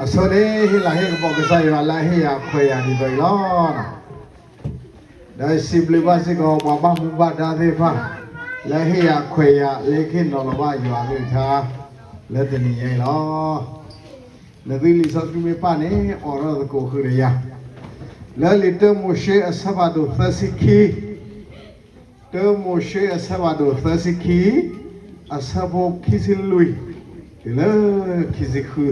အဆိန့ၣ် ဟ့ၣ်လၤဟ့ၣ်ကပီၤကစၢ်ယွၤလၢအဟ့ၣ်ယၤခွဲးယာ်ဒ်သိးအံၤလီၤ. ဒီးစံးဘျုးဘၣ်စ့ၢ်ကီးပှၤဘၣ်မူဘၣ်ဒါသ့ၣ်တဖၣ် လၢဟ့ၣ်ယၤခွဲးယာ်လၢဟ့ၣ်နီၤလီၤဘၣ်ယွၤကလုၢ်ကထါ လၢတနံၤညါအံၤလီၤ. နသုလံာ်စီဆှံမ့ၢ်ပာ်န့ၣ် အိးထီၣ်သကိးဃုာ်ဒီးယၤ လၢလံာ်တၢမိၤၡ့အဆၢဖးဒိၣ်သၢဆံခံ တၢမိၤၡ့အဆၢဖးဒိၣ်သၢဆံခံ အဆၢဖိခံဆံလွံၢ် တုၤလၢခံဆံဃု,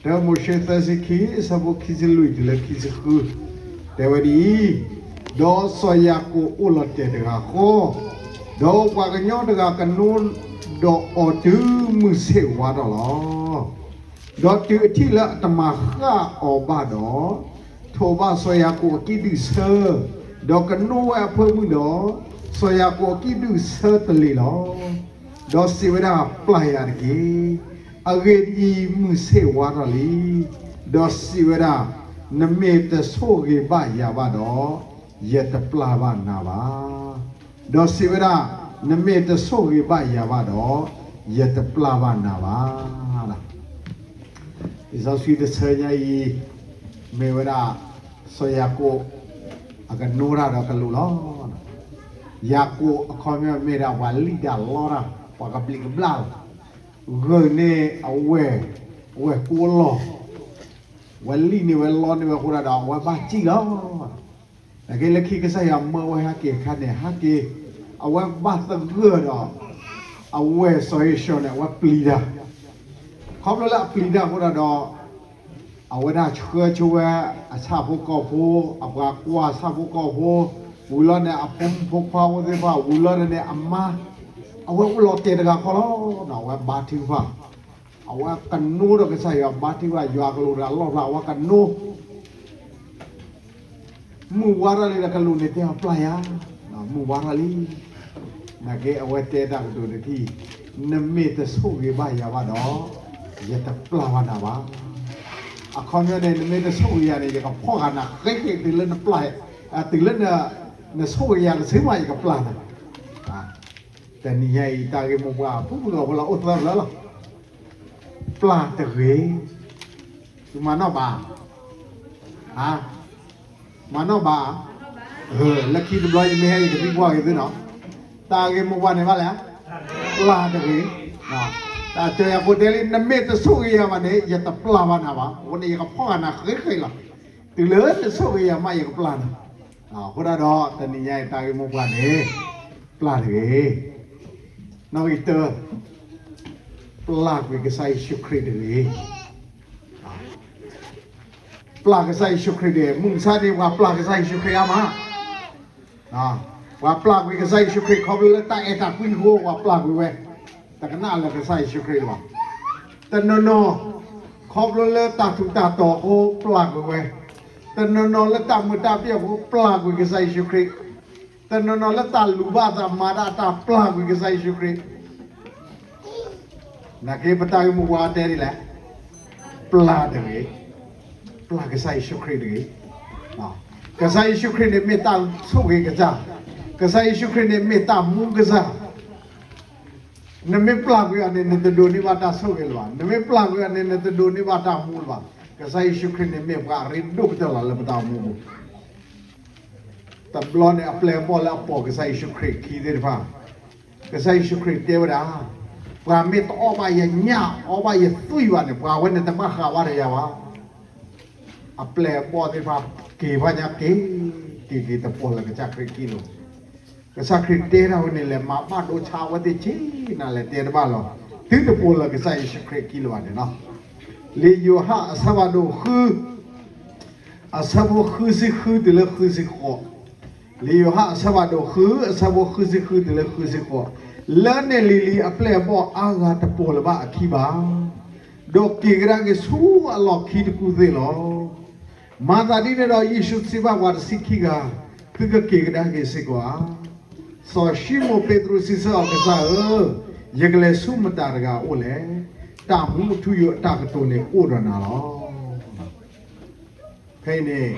တၢမိၤၡ့သၢဆံခံ အဆၢဖိခံဆံလွံၢ်တုၤလၢခံဆံဃု, တဲဝဲဒ်အံၤ, ဒီးစီၤယၤကိာ်အိၣ်လီၤတဲာ်တဂၤဃီ, ဒီးပှၤကညီတဂၤကနိဒီးအီၤတုၤမုၢ်ဆ့ၣ်ဝါထီၣ်လီၤ. ဒီးတုၤအထံၣ်လၢအတမၤဃၣ်အီၤဘၣ်ဒီး, ထိးဘၣ်စီၤယၤကိာ်အကံၣ်ဒုၣ်ဆၢ, ဒီးကနိဝဲအဖၢမုၢ်ဒီး, စီၤယၤကိာ်အကံၣ်ဒုၣ်ဆၢတလ့ၤလီၤ. ဒီးစံးဝဲဒၣ်, ပျၢ်ယၤတက့ၢ်. အဂ့ၢ်ဒ်အံၤ, မုၢ်ဆ့ၣ်ဝါထီၣ်လံ. ဒီးစံးဝဲဒၣ်, နမ့ၢ်တဆိၣ်ဂ့ၤဘၣ်ယၤဘၣ်ဒီး, ယတပျၢ်ဘၣ်နၤဘၣ်. ဒီးစံးဝဲဒၣ်, နမ့ၢ်တဆိၣ်ဂ့ၤဘၣ်ယၤဘၣ်ဒီး, ယတပျၢ်ဘၣ်နၤဘၣ်. လံာ်စီဆှံတဆၢညါအံၤ မ့ၢ်ဝဲဒၣ် စီၤယၤကိာ် အကနိတၢ်ဒီးကလူးလီၤ. ယၤကိာ်အခီပညီမ့ၢ်ဒၣ်ပှၤလံၣ်တၢ်လီတၢ် ပှၤကဘျံးကဘျၣ်လီၤ. ဂၢၢ်န့ၢ်အဝဲၢ်, အဝဲၢ်ကိးလီၢ်, ဝဲလံၣ်န့ၢ်ဝဲလီန့ၢ်ဝဲအဃိဒၣ်ဒီး အဝဲဘၣ်စံၣ်လီၤ. နာ်က့လၢခံကစၢ်ယွၤမၢဝဲဟဲက့ၤအခါန့ၣ် ဟဲက့ၤ, အဝဲဘၣ်သဂၢၢ်ဒီး အဝဲၢ်စီၤဧ့ၡီၤန့ၣ် အဝဲပျံၤတၢ်, ခီဖျိလၢအပျံၤတၢ်အဃိဒၣ်ဒီး အဝဲဒၣ်ဆှၢဆိဝဲအဆၣ်ဖိကီၢ်ဖိ, အပှၤကွၢ်ဆၣ်ဖိကီၢ်ဖိ, ဝံၤလီၤန့ၣ် အဖိမုၣ်ဖိခွါဖိသ့ၣ်တဖၣ်, ဝံၤလီၤန့ၣ် အမါ, အဝဲအိၣ်လီၤတဲာ်တဂၤဃီလီၤ. အဝဲဘါထုကဖၣ်, အဝဲကနိဒီးကစၢ်ယွၤဘါထုကဖၣ် ယွၤကလူးတဂၤလီၣ်ဖျါ အဝဲကနိ မုၢ်ဝါထီၣ်လံဒီးကလူးန့ၣ်တဲအီၤပျၢ်ယၤ, မုၢ်ဝါထီၣ်လံ. နာ်က့အဝဲတဲတၢ်ကတိၤတထံၣ်, နမ့ၢ်တဆိၣ်ဂ့ၤဘၣ်ယၤဘၣ်ဒီး, ယတပျၢ်ဘၣ်နၤဘၣ်. အခီပညီန့ၣ် နမ့ၢ်တဆိၣ်ဂ့ၤယၤန့ၣ် ယကဖီၣ်ဃာ်နၤဃ့ဃ့တုၤလၢနပျၢ်, တုၤလၢ နဆိၣ်ဂ့ၤယၤတစုမး ယကပျၢ်နၤ. တနံၤညါအံၤ တၢ်ဂ့ၢ်မိၢ်ပှၢ် ပူၤပူၤဂီၢ်ဖိလၢအိၣ်သၢဖျၢၣ်လီၤ. ပျၢ်တဂ့ၤ, သုမၤနီၣ်ဘၣ်, မၤနီၣ်ဘၣ်, လၢခံတဘျီယမ့ၢ်ဟဲ ယကသံကွၢ်က့ၤသုနီၤ, တၢ်ဂ့ၢ်မိၢ်ပှၢ်န့ၣ်ဘၣ်လဲၣ်, ပျၢ်တဂ့ၤ. တၢ်စီၤယၤကိာ်တဲလံ နမ့ၢ်တဆိၣ်ဂ့ၤယၤဘၣ်န့ၣ် ယတပျၢ်ဘၣ်နၤဘၣ်, အဃိန့ၣ် ယကဖီၣ်ဃာ်နၤဃ့ဃ့လီၤ. တုၤလၢနဆိၣ်ဂ့ၤယၤမး ယကပျၢ်နၤ. အဃိဒၣ်ဒီး တနံၤညါအံၤ တၢ်ဂ့ၢ်မိၢ်ပှၢ်န့ၣ် ပျၢ်တဂ့ၤ. နီၣ်ဂံၢ်တၢ, ပျၢ်ကွံာ်ကစၢ်ယ့ၣ်ၡူးခရံာ်တဂ့ၤ. ပျၢ်ကစၢ်ယ့ၣ်ၡူးခရံာ်န့ၣ် မုၢ်မဆါန့ၣ် ပှၤပျၢ်ကစၢ်ယ့ၣ်ၡူးခရံာ်အါမး, ပှၤပျၢ်ကွံာ်ကစၢ်ယ့ၣ်ၡူးခရံာ် ခီဖျိလၢတၢ်အဲၣ်တၢ်ကွံအဃိ ပှၤပျၢ်ကွံာ်ဝဲ, တကနၣ်လၢကစၢ်ယ့ၣ်ၡူးခရံာ်လၢၤဘၣ်. တနီၤနီၤ ခီဖျိလၢတၢ်ထူးတၢ်တီၤအဃိ ပျၢ်ကွံာ်ဝဲ, တနီၤနီၤလၢတၢ်မုာ်တၢ်ဘျ့အဃိ ပျၢ်ကွံာ်ကစၢ်ယ့ၣ်ၡူးခရံာ်, တနီၤနီၤလၢတၢ်လူၤဘၣ်သးမၤဒၣ်တၢ် ပျၢ်ကွံာ်ကစၢ်ယ့ၣ်ၡူးခရံာ်. နာ်က့ပတၢ်ဂ့ၢ်မိၢ်ပှၢ်တဲဒ်လဲၣ်, ပျၢ်တဂ့ၤ, ပျၢ်ကစၢ်ယ့ၣ်ၡူးခရံာ်တဂ့ၤ. ကစၢ်ယ့ၣ်ၡူးခရံာ်န့ၣ်မ့ၢ်တၢ်ဆိၣ်ဂ့ၤကစၢ်, ကစၢ်ယ့ၣ်ၡူးခရံာ်န့ၣ်မ့ၢ်တၢ်မူကစၢ်. နမ့ၢ်ပျၢ်ကွံာ်အီၤန့ၣ် နတဒိးန့ၢ်ဘၣ်တၢ်ဆိၣ်ဂ့ၤလၢၤဘၣ်, နမ့ၢ်ပျၢ်ကွံာ်အီၤန့ၣ် နတဒိးန့ၢ်ဘၣ်တၢ်မူလၢၤဘၣ်. ကစၢ်ယ့ၣ်ၡူးခရံာ်န့ၣ်မ့ၢ်ပှၤအရ့ဒိၣ်ကတၢၢ်လီၤလၢပတၢ်အိၣ်မူပူၤ တဘျီန့ၣ် အပျဲၢ်အဘီၣ်လၢအပိာ်ကစၢ်ယ့ၣ်ၡူးခရံာ်ခံသ့ၣ်တဖၣ်, ကစၢ်ယ့ၣ်ၡူးခရံာ်တဲဝဲဒၣ်, ပှၤမ့ၢ်တအီၣ်ဘၣ်ယညၣ် အီဘၣ်ယသွံၣ်ဘၣ်န့ၣ် ပှၤဝဲန့ၣ်တဘၣ်ဃးဘၣ်ဒီးယၤဘၣ်. အပျဲၢ်အဘီၣ်သ့ၣ်တဖၣ်က့ၤဘၣ်ညါက့ၤ, က့ၤက့ၤတပိာ်လၢကစၢ်ခရံာ်ခံလၢၤ. ကစၢ်ခရံာ်တဲဒၣ်ဝဲန့ၣ် လဲၤမၤဘၣ်ဒိဆါအဝဲသ့ၣ်ဆ့နၤလဲၣ်တဲတဘၣ်လီၤ. သုတပိာ်လၢကစၢ်ယ့ၣ်ၡူးခရံာ်ခံလၢၤဘၣ်န့ၣ်လီၤ. လံာ်ယိၤဟၣ်အဆၢဖးဒိၣ်ဃု အဆၢဖိဃုဆံဃုတုၤလၢဃုဆံဃိး, လံာ်ယိၤဟၣ်အဆၢဖးဒိၣ်ဃု အဆၢဖိဃုဆံဃုတုၤလၢဃုဆံဃိး, လၢန့ၣ်လံၤလံၤအပျဲၢ်အဘီၣ်အါဂၤတပိာ်လၢၤဘၣ်အခံဘၣ်, ဒီးက့ၤကဒါက့ၤဆူအလီၢ်ခံတကူၢ်သ့ၣ်လီၤ. မၤသးဒ်န့ၣ်ဒီး ယ့ၣ်ၡူးစံးဘၣ်ပှၤတဆံခံဂၤ, သုကက့ၤကဒါက့ၤစ့ၢ်ကီးဧါ. စီၤၡံမိၣ်ပ့းတရူးစံးဆၢအီၤ, ကစၢ်ဧၢ, ယကလဲၤဆူမတၤတဂၤအအိၣ်လဲၣ်. တၢ်မူအထူအယိာ်အတၢ်ကတိၤန့ၣ်အိၣ်ဒီးနၤလီၤ. ဖဲအံၤန့ၣ်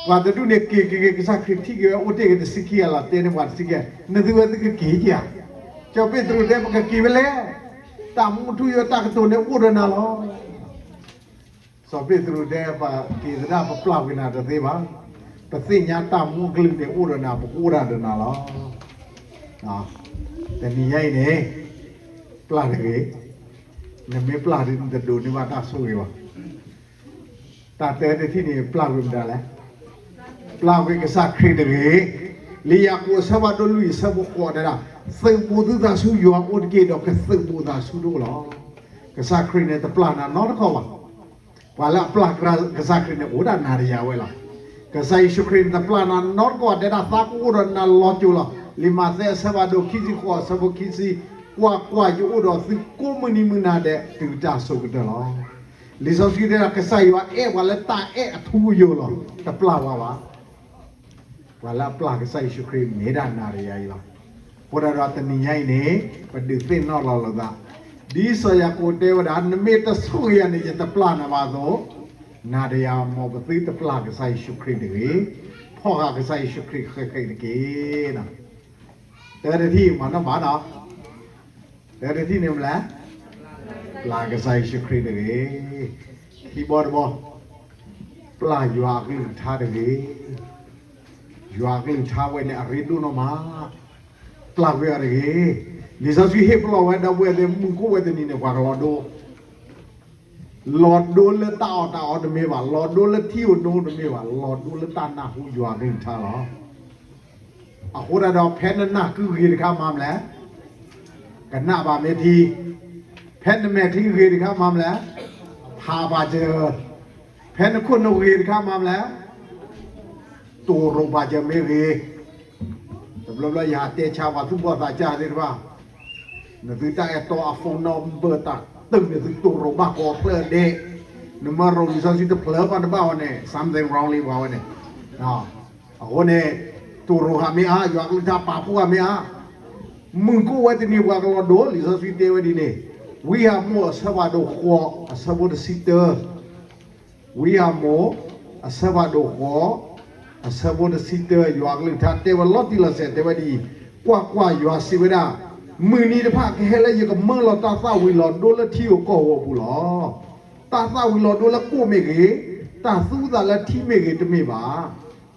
ပှၤတဒူၣ်န့ၣ်က့ၤက့ၤက့ၤ ကစၢ်ခရံာ်ထံၣ်က့ၤဝဲအိၣ်တ့ၢ်က့ၤတဆံခံဂၤလီၤ တဲန့ၢ်ပှၤတဆံခံဂၤ, နသုဝဲသုကက့ၤဧါ. စီၤပ့းတရူးတဲ ပကက့ၤဝဲလဲၣ်. တၢ်မူအထူအယိာ်အတၢ်ကတိၤန့ၣ်အိၣ်ဒီးနၤလီၤ. စီၤပ့းတရူးတဲ ပက့ၤသဒၣ် ပပျၢ်ကွံာ်နၤတသ့ဘၣ်. ပသ့ၣ်ညါတၢ်မူအကလုၢ်န့ၣ်အိၣ်ဒီးနၤ ပကအိၣ်ဒၣ်ဒီးနၤလီၤ. တနံၤညါအံၤန့ၣ် ပျၢ်တဂ့ၤ. နမ့ၢ်ပျၢ်ဒီး နတဒိးန့ၢ်ဘၣ်တၢ်ဆိၣ်ဂ့ၤဘၣ်. တၢ်တဲတထံၣ်န့ၣ် ပျၢ်ကွံာ်မတၤလဲၣ်. ပျၢ်ကွံာ်ကစၢ်ခရံာ်တဂ့ၤ. လံာ်ယၤကိာ်အဆၢဖးဒိၣ်လွံၢ်အဆၢဖိဃိးတဲဒၣ်, သုးဘူးသုသးဆူယွၤအိၣ်တက့ၢ်, ဒီးကသုးဘူးသးဆူတအိၣ်လီၤ. ကစၢ်ခရံာ်န့ၣ် တပျၢ်နၤနီတခီဘၣ်. ပှၤလၢအပျၢ်ကစၢ်ခရံာ်န့ၣ် အိၣ်ဒၣ်နၤဒီးယၤဝဲလီၤ. ကစၢ်ယ့ၣ်ၡူးခရံာ်န့ၣ် တပျၢ်နၤနီတခီဘၣ်, တဲဒၣ်သးကအိၣ်ဒီးနၤလီၤစိၤလီၤ. လံာ်မးသဲအဆၢဖးဒိၣ်ခံဆံဃိးအဆၢဖိခံဆံ, ကွၢ်ကွၢ်, ယအိၣ်ဒီးသုကိးမုၢ်နံၤမုၢ်နၤဒဲး တုၤတၢ်စိၤကတၢၢ်လီၤ. လံာ်စီဆှံတဲဒၣ် ကစၢ်ယွၤအဲၣ်ပှၤလၢတၢ်အဲၣ်အထူအယိာ်လီၤ. တပျၢ်ဝဲဘၣ်. ပှၤလၢအပျၢ်ကစၢ်ယ့ၣ်ၡူးခရံာ်မ့ၢ်ဒၣ်နၤဒီးယၤအံၤလီၤ. အဃိဒၣ်ဒီးတနံၤညါအံၤန့ၣ် ပဒုးသ့ၣ်နီၣ်လီၤလိာ်သး, ဒ်စီၤယၤကိာ်တဲဝဲဒၣ်, နမ့ၢ်တဆိၣ်ဂ့ၤယၤန့ၣ် ယတပျၢ်နၤဘၣ်အသိး, နၤဒီးယၤ မ်ပသုတပျၢ်ကစၢ်ယ့ၣ်ၡူးခရံာ်တဂ့ၤ, ဖီၣ်ဃာ်ကစၢ်ယ့ၣ်ၡူးခရံာ်ဃဲးဃဲးတက့ၢ်. တၢတထံၣ်မၤနီၣ်ဘၣ်နီၤ. တၢတထံၣ်န့ၣ်မ့ၢ်လဲၣ်, ပျၢ်ကစၢ်ယ့ၣ်ၡူးခရံာ်တဂ့ၤ. ခံဘီတဘီ, ပျၢ်ယွၤအကလုၢ်ကထါတဂ့ၤ. ယွၤအကလုၢ်ကထါဝဲန့ၣ် အရ့ဒိၣ်နီၢ်မး, ပျၢ်ကွံာ်အီၤတဂ့ၤ. လံာ်စီဆှံဟ့ၣ်ပလီၢ်ဝဲဒီပုၢ်ဝဲၢ်သ့ၣ် မုၢ်ကိၣ်ဝဲတနံၤန့ၣ် ပှၤကလီၤဒိ လီၤဒိလၢတၢ်အီၣ်တၢ်အီတမ့ၢ်ဘၣ်, လီၤဒိလၢထံဧိၤနိတမ့ၢ်ဘၣ်, လီၤဒိလၢတၢ်နၢ်ဟူယွၤအကလုၢ်ကထါလီၤ. အဃိဒၣ်ဒီး ဖဲနနၢ်ကုဂ့ၤတခါမၤမလဲၣ်, ကနၣ်ဘၣ်မ့ၢ်ထံ, ဖဲနမဲာ်ချံဂ့ၤတခါမၤမလဲၣ်, ဖးဘၣ်စၢၤ, ဖဲနခိၣ်နူာ်ဂ့ၤတခါမၤမလဲၣ်, တိၢ်ရိၣ်ဘၣ်စၢၤမ့ၢ်ဂ့ၤ. တဘျီဘျီယဟးတဲဆါပှၤသူၣ်ဘီၣ်သးစၢ်သ့ၣ်တဖၣ်, နသုတၢ်အဲၣ်တီအ phone number တၢ်တုၤန့ၣ် သုတိၢ်ရိၣ်ဘၣ်ကိးဖျၢၣ်ဒဲး, နမ့ၢ်ရိၣ်လံာ်စီဆှံတဖျၢၣ်ဘၣ်တဘၣ်ဝဲန့ၣ် something wrong လံပှၤဝဲန့ၣ်. အဃိန့ၣ် တိၢ်ရိၣ်ဃာ်မ့ၢ်အါ, ယွၤကလုၢ်ကထါပာ်ဖှိၣ်ဃာ်မ့ၢ်အါ, မုၢ်ကိၣ်ဝဲတနံၤ ပှၤကလီၤဒိ, လံာ်စီဆှံတဲဝဲဒ်န့ၣ်, ဝံဧၤမိၣ်အဆၢဖးဒိၣ်ဃိး အဆၢဖိတဆံတၢ ဝံဧၤမိၣ် အဆၢဖးဒိၣ်ဃိး အဆၢဖိတဆံတၢ ယွၤအကလုၢ်ကထါတဲဝဲလီၤတံၢ်လီၤဆဲး တဲဝဲဒ်အံၤ, ကွၢ်ကွၢ်, ယွၤစံးဝဲဒၣ်, မုၢ်နံၤတဖၣ်ကဟဲလၢယကမၢလီၤတၢ်သၣ်ဝံၤလီၤဒိလၢထံဧိၤကီၢ်ဧိၤအပူၤလီၤ. တၢ်သၣ်ဝံၤလီၤဒိလၢကိၣ်မ့ၢ်ဂ့ၤ, တၢ်သူသးလၢထံမ့ၢ်ဂ့ၤ တမ့ၢ်ဘၣ်,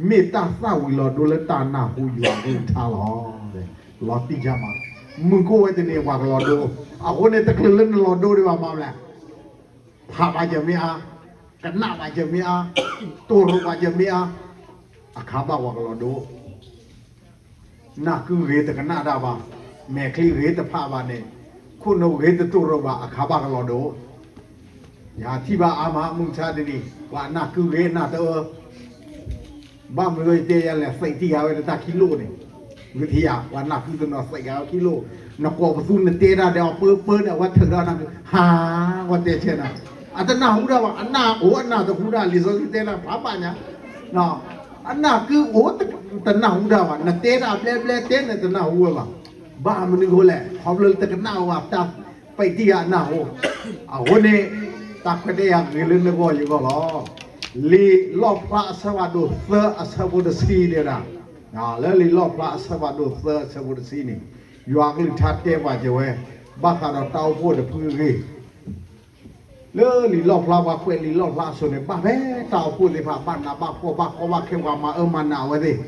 မ့ၢ်တၢ်သၣ်ဝံၤလီၤဒိလၢတၢ်နၢ်ဟူယွၤအကလုၢ်ကထါလီၤ. လီၤတံၢ်ယါမး, မုၢ်ကိၣ်ဝဲတနံၤ ပှၤကလီၤဒိ, အဃိန့ၣ် တချုးလၢနလီၤဒိဒံးဘၣ်မၤမလဲၣ် ဖးဘၣ်ယမ့ၢ်အါ, ကနၣ်ဘၣ်ယမ့ၢ်အါ, တိၢ်ရိၣ်ဘၣ်ယမ့ၢ်အါ, အခါဘၣ်ပှၤကလီၤဒိ. နၢ်ကုဂ့ၤတကနၣ်တၢ်ဘၣ်, မဲာ်ချံဂ့ၤတဖးဘၣ်န့ၣ်, ခိၣ်နူာ်ဂ့ၤတတိၢ်ရိၣ်ဘၣ် အခါဘၣ်ကလီၤဒိ. ယထံၣ်ဘၣ်အါမး မုၢ်ဆါတနံၤ ပှၤအနၢ်ကုဂ့ၤအနၢ်တအၢ ဘၣ်မနုၤယတဲယလဲၣ် သံးတံၢ်ဃာ်ဝဲတၢ်ခံလိၣ်န့ၣ်, ဝံသယၤ ပှၤနၢ်ကုတနီၤသံးဃာ်ဝဲခံလိၣ်, နကိးပသူနတဲတၢ်ဒီးအီၤပၢပၢန့ၣ် အဝဲထုးဒီးနၢ်ကု ဟါ, ဝဲတဲဆဲးနၤ, အတနၢ်ဟူတၢ်ဘၣ်, အနၢ်အိၣ်အနၢ်တဟူတၢ်, လံာ်စီဆှံတဲနၤဖးဘၣ်ညါ, အနၢ်ကုအိၣ် တနၢ်ဟူတၢ်ဘၣ်, နတဲတၢ်ဘျဲဘျဲတဲန့ၣ်တနၢ်ဟူဝဲဘၣ်, ဘၣ်မနုၤဃိလဲၣ်, ခီဖျိလၢတကနၣ်ဝဲဘၣ်တၢ် ပံတံၢ်ဃာ်အနၢ်ဟူ, အဃိန့ၣ် တၢ်ခွဲးတၢ်ယာ်ဂ့ၤလၢနဂီၢ်ယဂီၢ်လီၤ. လံာ်လီၣ်ဖျါအဆၢဖးဒိၣ်သၢအဆၢဖိတဆံတဲဒၣ်, လၢလံာ်လီၣ်ဖျါအဆၢဖးဒိၣ်သၢအဆၢဖိတဆံန့ၣ်, ယွၤအကလုၢ်ကထါတဲပှၤစၢၤဝဲ, ဘၣ်ဃးဒီးတၢ်အိၣ်ဖှိၣ်တဖုအဂ့ၢ် လၢလံာ်လီၣ်ဖျါ ပှၤကွဲးလံာ်လီၣ်ဖျါအစိၤန့ၣ် ဘၣ်ဖဲတၢ်အိၣ်ဖှိၣ်သ့ၣ်တဖၣ် ဘၣ်နးဘၣ်ဖှီၣ် ဘၣ်ကီဘၣ်ခဲ ပှၤမၤအၢမၤနးအဝဲသ့ၣ်,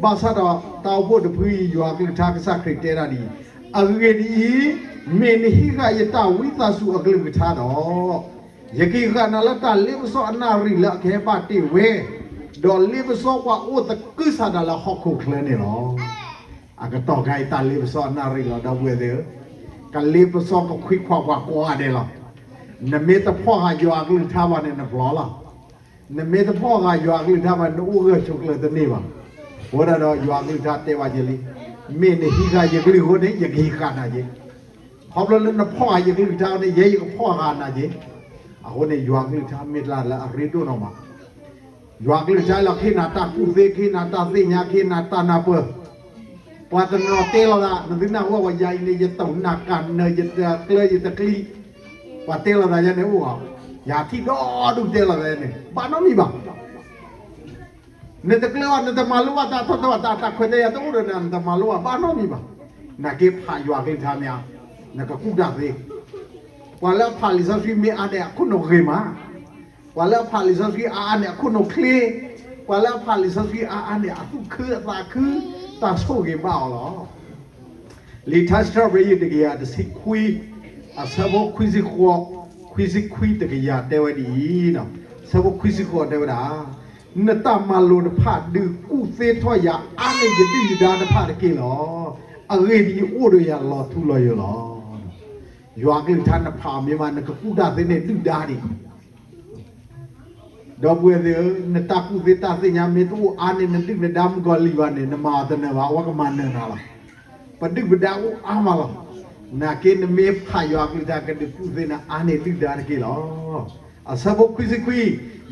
ဘၣ်ဆၣ်ဒီးတၢ်အိၣ်ဖှိၣ်တဖုအံၤ ယွၤအကလုၢ်ကထါကစၢ်ခရံာ်တဲဒၣ်ဒ်အံၤ, အဂ့ၢ်ဒ်အံၤ, မ့ၢ်နဟံးဃာ်ယတၢ်ဝံသးစူၤအကလုၢ်ကထါဒီး, ယကဟံးဃာ်နၤလၢတၢ်လ့ပစီအနၣ်ရံၣ်လၢအကဟဲဘၣ်တ့ၢ်ဝဲ, ဒီးလ့ပစီပှၤအိၣ်သကုၤဆးဒးလၢဟီၣ်ခိၣ်ချၢန့ၣ်လီၤ. အကတီၢ်ခါအံၤ တၢ်လ့ပစီအနၣ်ရံၣ်လီၤ ဒီပုၢ်ဝဲၢ်သ့ၣ်ဧၢ, ကလ့ပစီကခွံခွါပှၤကိးဂၤဒဲးလီၤ. နမ့ၢ်တဖီၣ်ဃာ်ယွၤအကလုၢ်ကထါဘၣ်န့ၣ် နပျီလီၤ. နမ့ၢ်တဖီၣ်ဃာ်ယွၤအကလုၢ်ကထါဘၣ် နအိၣ်ဂၢၢ်ဆိးကျၢၤတန့ၢ်ဘၣ်. အဃိဒၣ်ဒီးယွၤအကလုၢ်ကထါတဲဘၣ်ယဲလံ, မ့ၢ်နဟံးဃာ်ယကလုၢ်အဃိန့ၣ် ယကဟံးဃာ်နၤက့ၤ, ခီဖျိလၢနဖီၣ်ဃာ်ယကလုၢ်ကထါအဃိန့ၣ် ယဲယကဖီၣ်ဃာ်နၤက့ၤ. အဃိန့ၣ် ယွၤအကလုၢ်ကထါမ့ၢ်တၢ်လၢအရ့ဒိၣ်နီၢ်မး ယွၤအကလုၢ်ကထါလီၤ ကဟ့ၣ်နၤတၢ်ကူၣ်သ့, ကဟ့ၣ်နၤတၢ်သ့ၣ်ညါ, ကဟ့ၣ်နၤတၢ်နၢ်ပၢၢ်. ပှၤတနီၤတဲလီၤသး, နသုနၢ်ဟူဝဲယၤအံၤန့ၣ် ယတိာ်နၢ်ကၢ်နၢၤ ယတကျၢၤယတကျံ, ပှၤတဲလီၤသးယဲန့ၣ်အိၣ်ဧါ. ယၤထံၣ်ဒီဒူၣ်တဲလီၤသးန့ၣ် ဘၣ်နီတမံၤဘၣ်. နတကျၢၤဘၣ်, နတမၤလိဘၣ်တၢ်ထီၣ်ထီၣ်ဘၣ် တၢ်ခွဲးတၢ်ယာ်တအိၣ်ဒီးနၤ နတမၤလိဘၣ် ဘၣ်နီတမံၤဘၣ်. နာ်က့ဖးယွၤအကလုၢ်ကထါမ့ၢ်ဧါ, နကကူၣ်တၢ်သ့. ပှၤလၢအဖးလံာ်စီဆှံမ့ၢ်အါဒဲး အခိၣ်နူာ်ဂ့ၤမး. ပှၤလၢအဖးလံာ်စီဆှံအါအါန့ၣ် အခိၣ်နူာ်ချ့, ပှၤလၢအဖးလံာ်စီဆှံအါအါန့ၣ် အသူၣ်ခုအသးခု, တၢ်ဆိၣ်ဂ့ၤဘၣ်အီၤလီၤ. လံာ်ထါစံးထီၣ်ပတြၢၤယုၢ်တကယၤတဆံခွံ, အဆၢဖိခွံဆံဃိး, ခွံဆံခွံတကယၤတဲဝဲဒ်အံၤ, ဆၢဖိခွံဆံဃိးတဲဝဲဒၣ်, နတၢ်မၤလိာ်တဖၣ်ဒုးကူၣ်သ့ထီၣ်ယၤအါန့ၢ်ယဒုၣ်ယဒါတဖၣ်တက့ၢ်လီၤ. အဂ့ၢ်ဒ်အံၤ, ယအိၣ်ဒီးယၤလီၤထူလီၤယိာ်လီၤ. ယွၤအကလုၢ်ကထါနဖးအီၤမ့ၢ်မး နကကူၣ်တၢ်သ့န့ၣ်ဒုၣ်ဒါဒံး ဒီပုၢ်ဝဲၢ်သ့ၣ်ဧၢ, နတၢ်ကူၣ်သ့တၢ်သ့ၣ်ညါမ့ၢ်တအိၣ်အါန့ၢ်နဒုၣ်နဒါမုၣ်ကီၤလံၢ်ဘၣ်န့ၣ် နမၤအီၤတနၢၤဘၣ်, အဝဲကမၤနၢၤနၤလီၤ. ပဒုၣ်ပဒါအိၣ်အါမးလီၤ. နာ်က့နမ့ၢ်ဖးယွၤအကလုၢ်ကထါ ကဒုးကူၣ်သ့နၤအါန့ၢ်ဒုၣ်ဒါတက့ၢ်လီၤ. အဆၢဖိခွံဆံခွံ,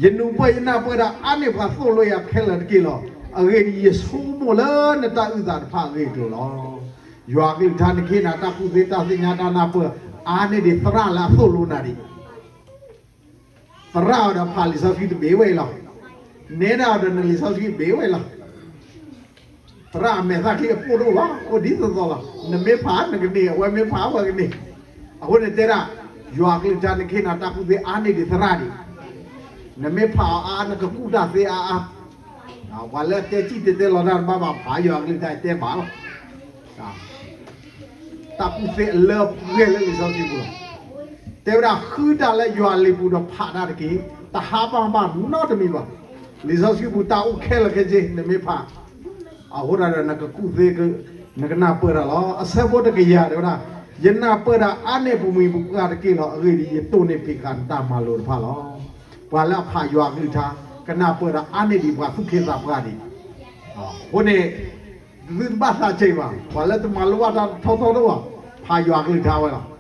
ယနၢ်ပၢၢ်ယနၢ်ပၢၢ်ဒၣ်အါန့ၢ်ပှၤသိၣ်လိယၤခဲလၢာ်တက့ၢ်လီၤ. အဂ့ၢ်ဒ်အံၤ, ယဆိကမိၣ်လၢနတၢ်အုၣ်သးတဖၣ်အဂ့ၢ်အကျိၤလီၤ. ယွၤအကလုၢ်ကထါနခ့နၤတၢ်ကူၣ်သ့တၢ်သ့ၣ်ညါတၢ်နၢ်ပၢၢ် အါန့ၢ်ဒံးသရၣ်လၢအသိၣ်လိနၤဒံး သရၣ်အံၤဒီးဖးလံာ်စီဆှံတဘ့ၣ်ဝဲအံၤလီၤ. နဲဒၣ်အံၤဒီးနလံာ်စီဆှံတဘ့ၣ်ဝဲအံၤလီၤ. သရၣ်အမဲာ်သၣ်ချံအပိၢ်တအိၣ်ဘၣ်, အိၣ်ဒ်သိးသိးလီၤ. နမ့ၢ်ဖးနကန့ၢ်, အဝဲမ့ၢ်ဖးအဝဲကန့ၢ်. အဃိန့ၣ်တဲဒၣ်, ယွၤအကလုၢ်ကထါနခ့နၤတၢ်ကူၣ်သ့အါန့ၢ်ဒံးသရၣ်ဒံး. နမ့ၢ်ဖးအီၤအါ နကကူၣ်တၢ်သ့အါအါ ပှၤလၢအတဲစံၣ်တဲၤတဲလီၤတၢ်တဘၣ်ဘၣ် ဖးယွၤအကလုၢ်ကထါတဲဘၣ်လီၤ. တၢ်ကူၣ်သ့အလၢပှဲၤလၢလံာ်စီဆှံပူၤလီၤ. တဲဝဲဒၣ်ဃုတၢ်လၢယွၤအလံာ်ပူၤဒီးဖးတၢ်တက့ၢ်. တဟါဘၣ်ဘၣ်နီတမံၤဘၣ်. လံာ်စီဆှံပူၤတၢ်အိၣ်ခဲလၢာ်ခဲဆ့ နမ့ၢ်ဖး အဃိဒၣ်ဒီးနကကူၣ်သ့ နကနၢ်ပၢၢ်တၢ်လီၤ. အဆၢဖိတကယၤတဲဝဲဒၣ်, ယနၢ်ပၢၢ်ဒၣ်အါန့ၢ်ပမှံၤပပှၢ်တက့ၢ်လီၤ. အဂ့ၢ်ဒ်အံၤ, ယတိၢ်န့ၢ်ဖံးဃာ်နတၢ်မၤလိာ်တဖၣ်လီၤ. ပှၤလၢအဖးယွၤအကလုၢ်ကထါ ကနၢ်ပၢၢ်ဒၣ်အါန့ၢ်ဒံးပှၤသူၣ်က့သးပှၢ်ဒံး. အဃိန့ၣ် သုတဘၣ်သးဆံးဘၣ်, ပှၤလၢတမၤလိဘၣ်တၢ်ထီထီတအိၣ်ဘၣ်, ဖးယွၤအကလုၢ်ကထါဝဲလီၤ.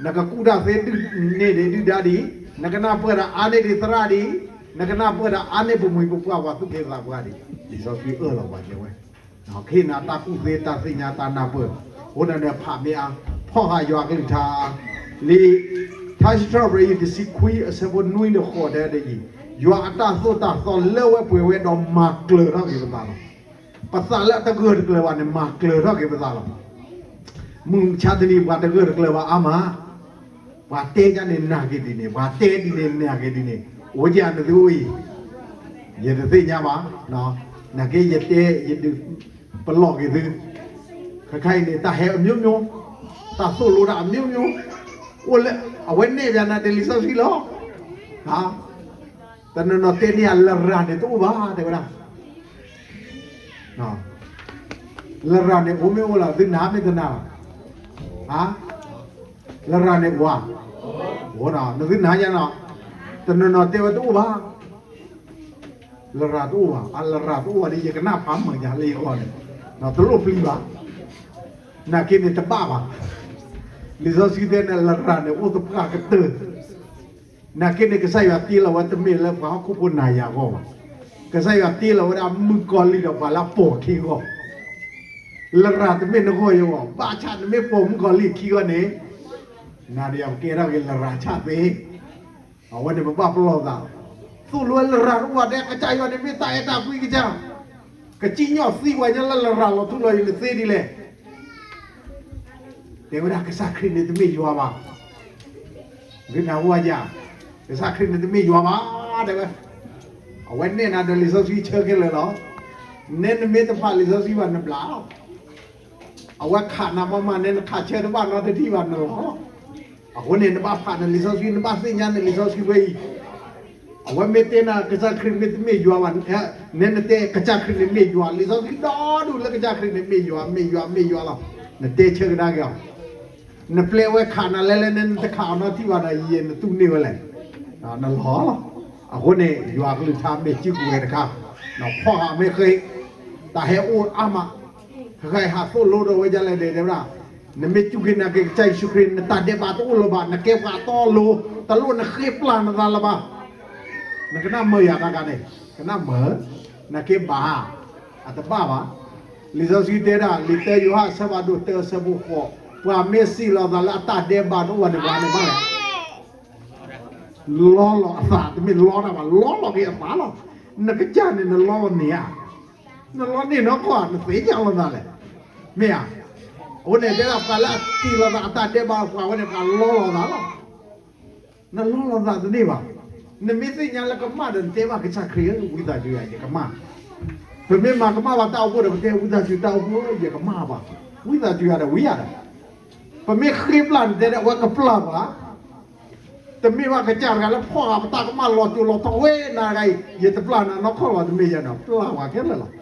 နကကူၣ်တၢ်သ့န့ၢ်ဒံးဒုၣ်ဒါဒံး, နကနၢ်ပၢၢ်ဒၣ်အါန့ၢ်ဒံးသရၣ်ဒံး, နကနၢ်ပၢၢ်ဒၣ်အါန့ၢ်ပမှံၤပပှၢ်ပှၤသူၣ်က့သးပှၢ်ဒံး. လံာ်စီဆှံအၢၣ်လီၤပှၤတဲဝဲ ခ့နၤတၢ်ကူၣ်သ့တၢ်သ့ၣ်ညါတၢ်နၢ်ပၢၢ်, အဃိန့ၣ်ဒီးဖးမ့ၢ်အါ, ဖီၣ်ဃာ်ယွၤအကလုၢ်ကထါ, လံာ်ထါစံးထီၣ်ပတြၢၤယုၢ်တဆံခွံအဆၢဖိနွံဒီးဃိးတဲဒ်အံၤ, ယွၤအတၢ်သိၣ်တၢ်သီလၢဝဲပှဲၤဝဲဒီးမၤကျၢၤထီၣ်က့ၤပသးလီၤ. ပသးလၢအတဂၢၢ်တကျၢၤဘၣ်န့ၣ် မၤကျၢၤထီၣ်က့ၤပသးလီၤ. မုၢ်မဆါတနံၤပှၤတဂၢၢ်တကျၢၤဘၣ်အါမး, ပှၤတဲဒ်န့ၣ်နာ်က့ၤဒ်န့ၣ်, ပှၤတဲဒ်န့ၣ်နာ်က့ၤဒ်န့ၣ်, အိၣ်ကယၤနသုအိၣ်အံၤ, ယတသ့ၣ်ညါဘၣ်, နာ်က့ၤယတဲယဒုးပလီၢ်က့ၤသု, ခဲခါအံၤန့ၣ် တၢ်ဟဲအမျိုးမျိုး, တၢ်သိၣ်လိတၢ်အမျိုးမျိုး, အိၣ်လၢအဝဲနဲၣ်ယၤနၤတ့ၢ်လံာ်စီဆှံလီၤ. တနီၤနီၤတဲန့ၢ်ယၤလရာ်န့ၣ်တအိၣ်ဘၣ် တဲဝဲဒၣ် လရာ်န့ၣ်အိၣ်မ့ၢ်အိၣ်လီၤ သုနာ်မ့ၢ်တနာ်လီၤ, လရာ်န့ၣ်အိၣ်ဧါ, အိၣ်နီၤ နသုနာ်ယၤနီၤ, တနီၤနီၤတဲဝဲတအိၣ်ဘၣ်, လရာ်တအိၣ်ဘၣ်, အလရာ်တအိၣ်ဘၣ်ဒီး ယကနၣ်ဖးမုာ်ညါလၢယဂီၢ်န့ၣ်, တလိၣ်ပျံၤဘၣ်, နာ်က့န့ၣ်တဘၣ်ဘၣ်, လံာ်စီဆှံတဲန့ၣ် လရာ်န့ၣ်အိၣ်သပှၢ်ကတၢၢ် နာ်က့န့ၣ် ကစၢ်ယွၤတ့လီၤဝဲတမ့ၢ်လၢပှၤဟီၣ်ခိၣ်ဖိနၤယၤအဂီၢ်ဘၣ်. ကစၢ်ယွၤတ့လီၤဝဲဒၣ်မုၣ်ကီၤလံၢ်ဒီးပှၤလၢအပိာ်အခံအဂီၢ်, လရာ်တမ့ၢ်နဂီၢ်ယဂီၢ်, ဘၣ်ဆၣ်နမ့ၢ်ပိာ်မုၣ်ကီၤလံၢ်အခံအဂီၢ်န့ၣ်, နၤဒီးယၤပကဲထီၣ်က့ၤလရာ်ဆၣ်သ့, အဝဲန့ၣ်ပဘၣ်ပလီၢ်သး, သိၣ်လိလရာ်တအိၣ်ဘၣ်ဒီး ကစၢ်ယွၤန့ၣ်မ့ၢ်တၢ်အဲၣ်တၢ်ကွံကစၢ်, ကစံၣ်ညီၣ်သံပှၤညီလၢလရာ်လီၤထူလီၤယိာ်န့ၣ်သ့ဒ်လဲၣ် တဲဝဲဒၣ်ကစၢ်ခရံာ်န့ၣ်တမ့ၢ်ယွၤဘၣ်, ဒုးနၢ်ဟူဝဲယၤ, ကစၢ်ခရံာ်န့ၣ်တမ့ၢ်ယွၤဘၣ် တဲဝဲ, အဝဲနဲၣ်နၤဒီးလံာ်စီဆှံဆၢခဲလၢာ်လီၤ. နဲနမ့ၢ်တဖးလံာ်စီဆှံဘၣ်နဘျးလီၤ. အဝဲခးနၤမးမး နဲနခးဆၢတဘၣ်နီတထံၣ်ဘၣ်နလီၤလီၤ. အဃိန့ၣ် နဘၣ်ဖးနလံာ်စီဆှံ နဘၣ်သ့ၣ်ညါနလံာ်စီဆှံဝဲအံၤ, အဝဲမ့ၢ်တဲနၤ ကစၢ်ခရံာ်မ့ၢ်တမ့ၢ်ယွၤဘၣ်, နဲနတဲကစၢ်ခရံာ်န့ၣ်မ့ၢ်ယွၤ, လံာ်စီဆှံဒီဒူၣ်လၢကစၢ်ခရံာ်န့ၣ်မ့ၢ်ယွၤ မ့ၢ်ယွၤ မ့ၢ်ယွၤလီၤ. နတဲဆၢကဒါက့ၤအီၤ, နပျဲဝဲခးနၤလဲလဲ နဲနတခးအီၤနီတထံၣ်ဘၣ်ဒီး ယဲနတူၢ်န့ၢ်ဝဲလဲၣ်, နလီၤလီၤ. အဃိန့ၣ် ယွၤကလုၢ်ကထါမ့ၢ်စုကဝဲၤတခါ, ဖီၣ်ဃာ်မ့ၢ်ဃ့, တၢ်ဟဲအိၣ်အါမး, ခဲခါအံၤဟးသိၣ်လိဒီးဝဲဒ်လဲၣ်ဒီး တဲဝဲဒၣ်, နမ့ၢ်စူၢ်က့ၤနာ်က့ၤကစၢ်ယ့ၣ်ၡူးခရံာ် နတၢ်ဒဲးဘးတအိၣ်လၢၤဘၣ်, နကဲပှၤတီလိၤ, တလိၣ်နဃ့ပျၢ်နသးလၢၤဘၣ်, နကနၣ်မုာ်ယၤတၢ်ဂၤန့ၣ်, ကနၣ်မုာ်, နက့ဘၣ်, အတဘၣ်ဘၣ်. လံာ်စီဆှံတဲဒၣ် လံာ်တၢယိၤဟၣ်အဆၢဖးဒိၣ်တၢအဆၢဖိဃိး, ပှၤမ့ၢ်စံးလီၤသးလၢအတၢ်ဒဲးဘးတအိၣ်ဘၣ်န့ၣ် ပှၤန့ၣ်ဘၣ်လဲၣ် လီလီၤအသး, တမ့ၢ်လီတၢ်ဘၣ်, လီလီၤက့ၤအသးလီၤ. နကစၢ်န့ၣ် နလီလီၤန့ၢ်ဧါ, နလီန့ၢ်နီၢ်ကီၢ်ဧါ, နသ့ၣ်ညါလီၤသးလဲၣ်, မ့ၢ်ဧါ. အဃိန့ၣ် တဲဒၣ်ပှၤလၢအစံးလီၤသးအတၢ်ဒဲးဘး ပှၤဝဲန့ၣ် ပှၤလီလီၤသးလီၤ. နလီလီၤသးတန့ၢ်ဘၣ်. နမ့ၢ်သ့ၣ်ညါလၢကမၣ်ဒီး နတဲဘၣ်ကစၢ်ခရံာ်ဧၢ, ဝံသးစူၤယၤ ယကမၣ်. ပမ့ၢ်မၤကမၣ်ဘၣ်တၢ်အိၣ်ဖှိၣ်ဒီး ပတဲဝံသးစူၤ တၢ်အိၣ်ဖှိၣ်ဧၢ ယကမၣ်ဘၣ်. ဝံသးစူၤယၤဒီး ဝံယၤဒီး, ပမ့ၢ်ဃ့ပျၢ်နတဲဒီး အဝဲကပျၢ်ပှၤ. တမ့ၢ်ဘၣ်ကစၢ်တဂၤလၢဖီၣ်ဃာ်ပတၢ်ကမၣ်လီၤစိၤလီၤထီဝဲနၤတဂၤအံၤ, ယတပျၢ်နၤနီတခီၣ်လီၤ, တမ့ၢ်ယၤနီၤ, ပျၢ်ပှၤခဲလၢာ်လီၤ.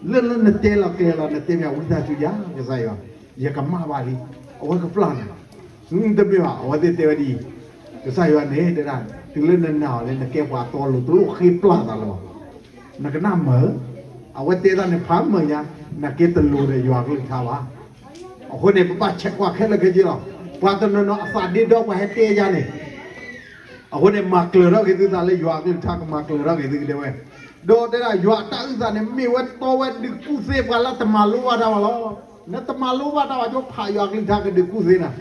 လၢလၢနတဲလီၤကျဲၤလီၤ နတဲမ့ၢ်ဝံသးစူၤယၤ ကစၢ်ယွၤ, ယကမၣ်ဘၣ်လံ, အဝဲကပျၢ်နၤ. တမ့ၢ်ဘၣ်, အဝဲသ့ၣ်တဲဝဲဒ်အံၤ, ကစၢ်ယွၤန့ၣ်တဲဒၣ်, တုၤလၢနနာ်အီၤလၢနကဲပှၤတီလိၤ တလိၣ်ဃ့ပျၢ်သးလၢၤဘၣ်. နကနၣ်မုာ်, အဝဲတဲတၢ်န့ၣ်ဖးမုာ်ညါ, နကဲတလိၤဒီးယွၤကလုၢ်ကထါဘၣ်. အဃိန့ၣ် ပဘၣ်ဆဲးကွၢ်ခဲလၢာ်ခဲဆ့လီၤ. ပှၤတနီၤနီၤအသးဒ့ဒီပှၤဟဲတဲယၤန့ၣ် အဃိန့ၣ် မၤကျၢၤထီၣ်က့ၤသုသးလၢယွၤအကလုၢ်ကထါ ကမၤကျၢၤထီၣ်က့ၤသုကတဲဝဲ, ဒီးတဲဒၣ်ယွၤအတၢ်အုၣ်သးန့ၣ် မ့ၢ်ဝဲတီဝဲဒုးကူၣ်သ့ပှၤလၢတမၤလိဘၣ်တၢ်ဘၣ်လီၤ. နတမၤလိဘၣ်တၢ်ဘၣ် ကဖးယွၤအကလုၢ်ကထါကဒုးကူၣ်သ့နၤ.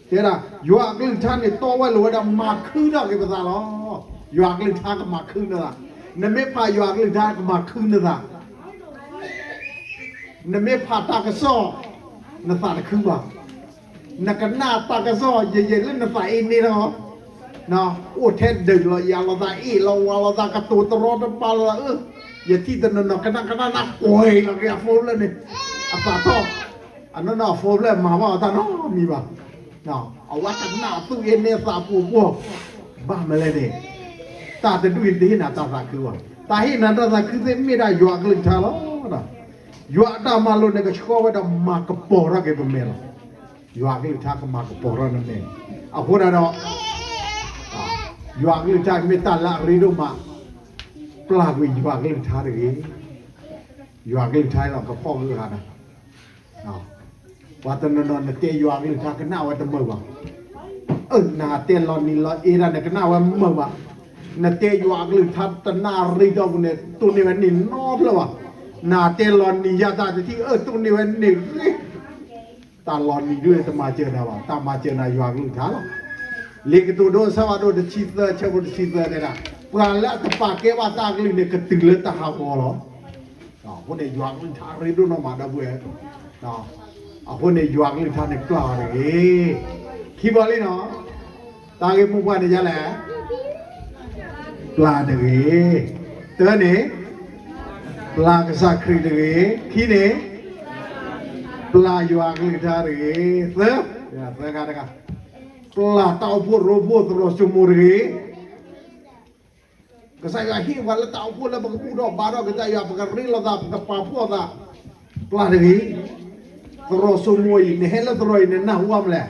တဲဒၣ် ယွၤအကလုၢ်ကထါန့ၣ် တီဝဲလိၤဝဲဒၣ် မၤခုထီၣ်က့ၤပသးလီၤ. ယွၤအကလုၢ်ကထါကမၤခုနသး. နမ့ၢ်ဖးယွၤအကလုၢ်ကထါကမၤခုနသး နမ့ၢ်ဖးတၢ်ကစီၣ် နသးတခုဘၣ်. နကနၣ်တၢ်ကစီၣ်ယဲၢ်ယဲၢ်လၢနသးအ့န့ၣ်လီၤ. အိၣ်ထဲဒုးလီၤယၤလိာ်သး အ့ၣ်လိာ်ဝါလိာ်သး ကတိၤတရီတပါလိာ်သး အၢ, ယထံၣ်တနီၤနီၤ ကနၣ်ကနၣ်နၢ်ကွဲးလီၤက့ၤအ phone ဖျၢၣ်န့ၣ် အသးထီၣ်, အနီၢ်နီၢ်အ phone ဖျၢၣ်မၤဘၣ်အီၤတၢ်နီတမံၤဘၣ်. အဝဲကနၣ်အသူၣ်အ့န့ၣ် အသးပူၤပှီၢ်, ဘၣ်မနုၤလဲၣ်န့ၣ်, တၢ်တဒူၣ်အံၤတဟ့ၣ်နၤတၢ်သးခုဘၣ်. တၢ်ဟ့ၣ်နၤတၢ်သးခုသ့ၣ်မ့ၢ်ဒၣ်ယွၤအကလုၢ်ကထါလီၤ. ယွၤအတၢ်မၤလိာ်န့ၣ် ကဆှီဝဲဒီးမၤကပီၤထီၣ်က့ၤပမဲာ်လီၤ. ယွၤအကလုၢ်ကထါကမၤကပီၤထီၣ်နမဲာ်. အဃိဒၣ်ဒီး ယွၤအကလုၢ်ကထါမ့ၢ်တၢ်လၢအရ့ဒိၣ်မး, ပျၢ်ကွံာ်ယွၤအကလုၢ်ကထါတဂ့ၤ. ယွၤအကလုၢ်ကထါလီၤကဖီၣ်ဂုာ်ဂၤနၤ. ပှၤတနီၤနီၤ နတဲယွၤအကလုၢ်ကထါ ကနၣ်ဝဲတမုာ်ဘၣ်. အၢ နတဲလီၤနံၤလီၤအ့ဒၣ်န့ၣ် ကနၣ်ဝဲမုာ်ဘၣ်. နတဲယွၤအကလုၢ်ကထါ တနၣ်ရံၣ်ဒီးပူၤန့ၣ် တိၢ်န့ၢ်ဝဲန့ၢ်နီတဖျၢၣ်ဘၣ်. နတဲလီၤနံၤယါတၢ်တထံၣ် အၢ တိၢ်န့ၢ်ဝဲန့ၢ်ဂ့ၤ. တၢ်လီၤနံၤဒုးတမၤစၢၤနၤဘၣ်, တၢ်မၤစၢၤနၤယွၤအကလုၢ်ကထါလီၤ. လံာ်ကတိၤဒိ အဆၢဖးဒိၣ်တဆံသၢ အဆၢဖိတဆံသၢတဲဒၣ်, ပှၤလၢအတပာ်ကဲဘၣ်တၢ်အကလုၢ်န့ၣ် ကတုၤလၢတၢ်ဟးဂီၤလီၤ. အဃိန့ၣ် ယွၤအကလုၢ်ကထါရ့ဒိၣ်နီၢ်မး ဒီပုၢ်ဝဲၢ်. အဃိန့ၣ် ယွၤအကလုၢ်ကထါန့ၣ် ပျၢ်အီၤတဂ့ၤ. ခံဘီလံနီၤ, တၢ်ဂ့ၢ်မိၢ်ပှၢ်န့ၣ်ယါလဲၣ်, ပျၢ်တဂ့ၤ. တၢန့ၣ်, ပျၢ်ကစၢ်ခရံာ်တဂ့ၤ. ခံန့ၣ်, ပျၢ်ယွၤအကလုၢ်ကထါတဂ့ၤ. သၢ, သၢခါတခါ, ပျၢ်တၢ်အိၣ်ဖှိၣ်ရိဖှိၣ်သရိာ်စိမိၤတဂ့ၤ. ကစၢ်ယွၤဟ့ၣ်ပှၤလၢတၢ်အိၣ်ဖှိၣ်လၢပကဘူၣ်ထီၣ်ဘါထီၣ်ကစၢ်ယွၤ, ပကရ့လိာ်သး, ပကပာ်ဖှိၣ်သး, ပျၢ်တဂ့ၤ. သရိာ်စိမိၤအံၤ နဟဲလၢသရိာ်အံၤ နနၢ်ဟူဘၣ်မလဲၣ်.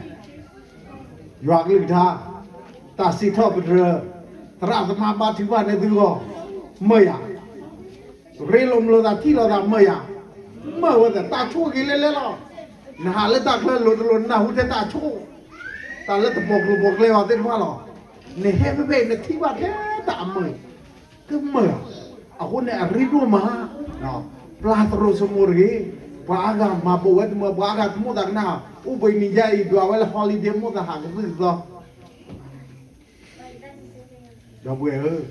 ယွၤကလုၢ်ကထါ, တၢ်စံးထီၣ်ပတြၢၤ, သရၣ်သမါဘါထုကဖၣ်န့ၢ်သုဂီၢ်, မၢယၤ ရ့လိာ်မုာ်လိာ်သး ထံၣ်လိာ်သး မၢယၤ, မၢဝဲသ့ၣ် တၢ်ဆိၣ်ဂ့ၤလဲၤလဲၤလီၤ. နဟးလၢတၢ်ချၢလိၤတလိၤ နနၢ်ဟူထဲတၢ်ဆိၣ်, တၢ်လၢတပိာ်ကျိၤပိာ်ကျဲဘၣ်သ့ၣ်တဖၣ်လီၤ. နဟဲဖဲဖဲအံၤ နထံၣ်ဘၣ်ထဲတၢ်အမုာ်, ကမၢ, အဃိန့ၣ် အရ့ဒိၣ်မး, ပျၢ်သရိာ်စိမိၤတဂ့ၤ. ပှၤအါဂၤမၤပိာ်ဝဲတမုာ်, ပှၤအါဂၤတမိၣ်သးကနၣ်, အိၣ်ဘှံးနံၤယါအံၤ ဒွးဝဲလၢ holiday မိၣ်သးဟးကသုၣ်ကသီ ဒီပုၢ်ဝဲၢ်ဧၢ,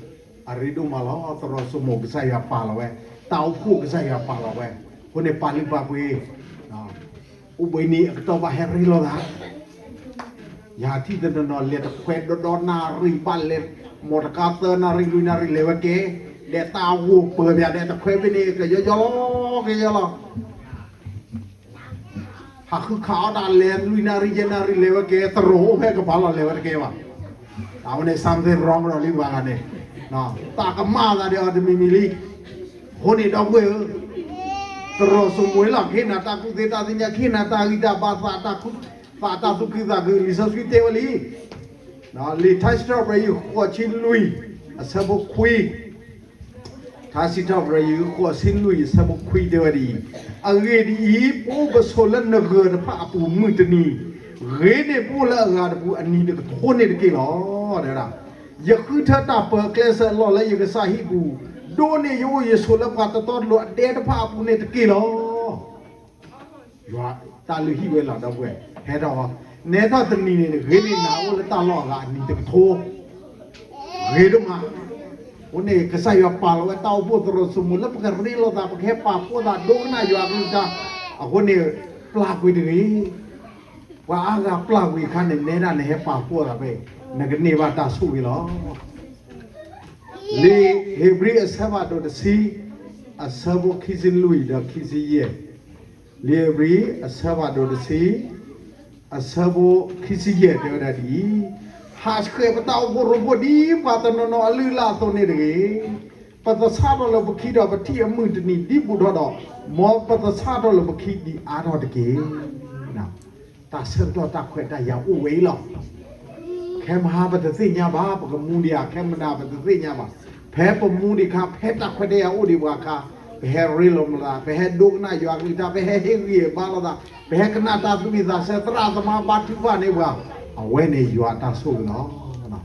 အရ့ဒိၣ်မးလီၤ. သရိာ်စိမိၤကစၢ်ယွၤပာ်လီၤဝဲ, တၢ်အိၣ်ဖှိၣ်ကစၢ်ယွၤပာ်လီၤဝဲ, အဃိန့ၣ် ပာ်လုၢ်ပာ်ပှ့ၤ, အိၣ်ဘှံးနံၤအကတီၢ်ဘၣ်ဟဲရ့လိာ်သး, ယဟးထံၣ်တနီၤနီၤ လဲၤတခွဲဒီဒီနၣ်ရံၣ်ဘၣ်လဲၤ, မီၣ်တကါသၢနၣ်ရံၣ်လွံၢ်နၣ်ရံၣ်လဲၤဝဲကဲ, ဒီးတၢ်ဂိၢ်ပၢၤပၠးဒီးတခွဲဖဲန့ၣ် ကယီယီလီၤ, ကယီလီၤ ဟးဃုခးအီၣ်တၢ်လဲၤလွံၢ်နၣ်ရံၣ်ယဲၢ်နၣ်ရံၣ်လဲၤဝဲကဲ, သရိာ်အိၣ်ဖဲကပၤလီၤလဲၤဝဲတကဲဘၣ်. အဝဲန့ၣ် something wrong ဒီးလံပှၤဂၤန့ၣ်, တၢ်ကမၣ်သးဒီးအီၤတမံၤမံၤလံ. အဃိန့ၣ်ဒီပုၢ်ဝဲၢ်ဧၢ, သရိာ်စိမိၤလီၤ ကဟ့ၣ်နၤတၢ်ကူၣ်သ့တၢ်သ့ၣ်ညါ, ကဟ့ၣ်နၤတၢ်ဂံၢ်တၢ်ဘါ, သးတၢ်သူၣ်ခုသးခု, လံာ်စီဆှံတဲဝဲလံ လံာ်ထါစံးထီၣ်ပတြၢၤ ယုၢ်ဃိးဆံလွံၢ် အဆၢဖိခွံ, ထါစံးထီၣ်ပတြၢၤ ယုၢ်ဃိးဆံလွံၢ် အဆၢဖိခွံတဲဝဲဒ်အံၤ, အဂ့ၢ်ဒ်အံၤ, ပအိၣ်ပဆိးလၢနဂၢၢ်တဖၣ်အပူၤမုၢ်တနံၤ, ဂ့ၤန့ၢ်ပအိၣ်လၢအဂၤတပူၤအနံၤတကထိန့ၣ်တက့ၢ်လီၤ. ယဃုထၢတၢ်ပၢၤအကျဲစၢၤအလီၢ်လၢယကစၢ်ဟံၣ်ပူၤ, ဒိးန့ၢ်ယအိၣ်ယဆိးလၢပှၤတတီတလိၤအဒဲတဖၣ်အပူၤန့ၣ်တက့ၢ်လီၤ. ယွၤတၢ်လုၢ်ဟံၣ်ဝဲလီၤ ဒီပုၢ်ဝဲၢ်, ဟဲထီၣ်, နဟဲထီၣ်တနံၤန့ၣ် ဂ့ၤန့ၢ်နၤအိၣ်လၢတၢ်လီၢ်အဂၤအနံၤတကထိ, ဂ့ၤဒိၣ်မး. အဃိန့ၣ် ကစၢ်ယွၤပာ်လီၤဝဲတၢ်အိၣ်ဖှိၣ်သရိာ်စိမိၤလၢပကရ့လိာ်သး ပကဟဲပာ်ဖှိၣ်သးဒိကနၣ်ယွၤအကလုၢ်ကထါ, အဃိန့ၣ် ပျၢ်ကွံာ်တဂ့ၤ. ပှၤအါဂၤပျၢ်ကွံာ်အခါန့ၣ် နဲဒၣ်နဟဲပာ်ဖှိၣ်သးဖဲအံၤ, နကန့ၢ်ဘၣ်တၢ်ဆိၣ်ဂ့ၤလီၤ. လံာ်ဧ့ၤဘြံၤအဆၢဖးဒိၣ်တဆံ, အဆၢဖိခံဆံလွံၢ်ဒီးခံဆံယဲၢ်, လံာ်ဧ့ၤဘြံၤအဆၢဖးဒိၣ်တဆံ, အဆၢဖိခံဆံယဲၢ်တဲဝဲဒၣ်ဒ်အံၤ, ဟးဆှဲးပတၢ်အိၣ်ဖှိၣ်ရိဖှိၣ်ဒ်ပှၤတနီၤနီၤအလုၢ်အလၢ်အသိးန့ၣ်တဂ့ၤ. ပသဆၣ်ထီၣ်လၢပခံဒီးပထံၣ်အမုၢ်တနံၤဒ်ဘူးထီၣ်ဒီး, မ်ပသဆၣ်ထီၣ်လၢပခံဒံးအါထီၣ်တက့ၢ်. တၢ်ဆၢကတီၢ်တၢ်ခွဲးတၢ်ယာ်အိၣ်ဝဲအံၤလီၤ. ခဲမုၢ်ဟါပတသ့ၣ်ညါဘၣ်, ပကမူဒံးဧါ, ခဲမုၢ်နၤပတသ့ၣ်ညါဘၣ်. ဖဲပမူဒံးအခါ, ဖဲတၢ်ခွဲးတၢ်ယာ်အိၣ်ဒံးပှၤအခါ, ပဟဲရ့လိာ်မၤသး, ပဟဲဒိကနၣ်ယွၤအကလုၢ်ကထါ, ပဟဲဟ့ၣ်ဂံၢ်ဟ့ၣ်ဘါလိာ်သး, ပဟဲကနၣ်တၢ်သူၣ်ဝံၣ်သးဆၢ သရၣ်သမါဘါထုကဖၣ်န့ၢ်ပှၤ, အဝဲန့ၣ်ယွၤအတၢ်ဆိၣ်ဂ့ၤလီၤ.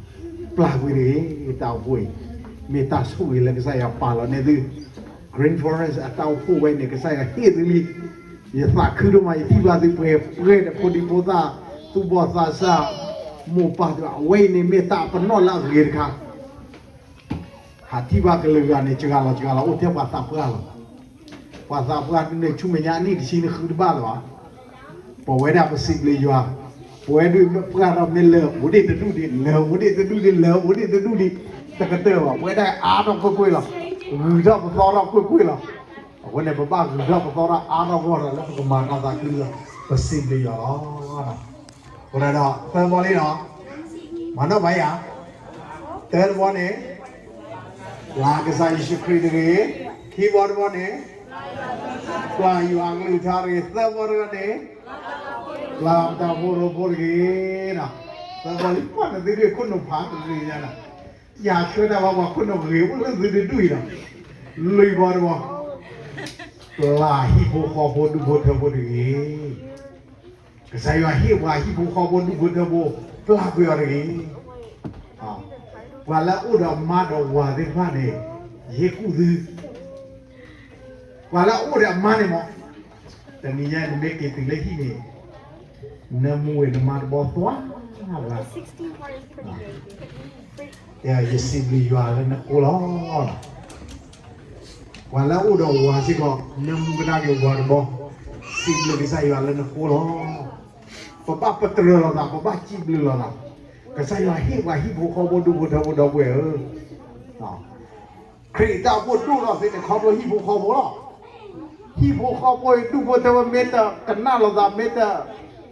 ပျၢ်ကွံာ်တဂ့ၤ, တၢ်အိၣ်ဖှိၣ်အံၤ, မ့ၢ်တၢ်ဆိၣ်ဂ့ၤလၢကစၢ်ယွၤပာ်လီၤန့ၢ်သု Green Forest အတၢ်အိၣ်ဖှိၣ်ဝဲန့ၣ် ကစၢ်ယွၤဟ့ၣ်သုလံ. ယသးခုဒိၣ်မး ယထံၣ်ဘၣ်သုပှဲၤပှဲၤဒီးဖိဒံဖိသၣ်, သူၣ်ဘီၣ်သးစၢ်, မိၢ်ပၢ်သ့ၣ်တဖၣ်, အဝဲအံၤန့ၣ်မ့ၢ်တၢ်ပနီၣ်လၢအဂ့ၤတခါ. ဟးထံၣ်ဘၣ်ကလုာ်ဂၤန့ၣ် စှၤလီၤစှၤလီၤ အိၣ်ထဲပှၤသးပှၢ်လီၤ. ပှၤသးပှၢ်န့ၣ် ဆူမဲာ်ညါအနံၣ်တဆံန့ၣ်ဃုတဘၣ်လၢၤဘၣ်. ပဝဲဒၣ်ပစံးဘျုးယွၤ, ပဝဲဒၣ်ပှၢ်ထီၣ်မ့ၢ်လၢာ်အိၣ်ဒံးတဒူၣ်ဒံး, လၢာ်အိၣ်ဒံးတဒူၣ်ဒံး, လၢာ်အိၣ်ဒံးတဒူၣ်ဒံး, လၢာ်အိၣ်ဒံးတဒူၣ်ဒံး, တကတၢၢ်ဘၣ်. ပဝဲဒၣ်အါထီၣ်ကွ့ၢ်ကွ့ၢ်လီၤ. ဂုၤထီၣ်ပသီထီၣ်ကွ့ၢ်ကွ့ၢ်လီၤ. အဃိန့ၣ် ပဘၣ်ဂုၤထီၣ်ပသီထီၣ်အါထီၣ်ဂီၢ်ထီၣ်လၢပကမၤတၢ်သးခုလီၤ. ပစံးဘျုးယွၤလီၤ. အဃိဒီး သၢဘီလံနီၤ, မၤနီၣ်ဘၣ်ယၤ, တၢတဘီန့ၣ် ပျၢ်ကစၢ်ယ့ၣ်ၡူးခရံာ်တဂ့ၤ, ခံဘီတဘီန့ၣ် ပျၢ်ယွၤအကလုၢ်ကထါတဂ့ၤ, သၢဘီတဘီန့ၣ် ပျၢ်တၢ်အိၣ်ဖှိၣ်ရိဖှိၣ်တဂ့ၤနီၤ. သၢဘီလံ ပှၤနသုဒ်ခိၣ်နူာ်ဖးတဂ့ၤညါနီၤ, ယၤဆှၢတၢ်ဘၣ်ပှၤခိၣ်နူာ်ဂ့ၤအိၣ်လၢသုတဒူၣ်အံၤနီၤ, လွံၢ်ဘီတဘီ ပျၢ်ဟံၣ်ဖိဃီဖိဒူၣ်ဖိထၢဖိတဂ့ၤ. ကစၢ်ယွၤဟ့ၣ်ပှၤဟံၣ်ဖိဃီဖိဒူၣ်ဖိထၢဖိ, ပျၢ်ကွံာ်အီၤတဂ့ၤ. ပှၤလၢအအိၣ်ဒီးအမါဒီးဝၤသ့ၣ်တဖၣ်န့ၣ်, ယဟ့ၣ်ကူၣ်သု, ပှၤလၢအအိၣ်ဒီးအမါန့ၣ်မး, တနံၤညါနမ့ၢ်က့ၤတုၤလၢဟံၣ်န့ၣ်, နမူဝဲနမါတဘီသွါလၢ်, ယစံးဘျုးယွၤလၢနဃိလီၤ. ပှၤလၢအအိၣ်ဒီးဝၤစ့ၢ်ကီး, နမူကဒါက့ၤဝၤတဘီ, စံးဘျုးကစၢ်ယွၤလၢနဃိလီၤ. ပဘၣ်ပတြၢၤလိာ်သး, ပဘၣ်စံးဘျုးလိာ်သး, ကစၢ်ယွၤဟ့ၣ်ပှၤဟံၣ်ဖိဃီဖိဒူၣ်ဖိထၢဖိဒီပုၢ်ဝဲၢ်ဧၢ, ခရံာ်အတၢ်အိၣ်ဖှိၣ်ဒိၣ်ထီၣ်သ့န့ၣ် ခီဖျိဟံၣ်ဖိဃီဖိလီၤ. ဟံၣ်ဖိဃီဖိအံၤဒူၣ်ဖိထၢဖိမ့ၢ်တကနၣ်လိာ်သး, မ့ၢ်တ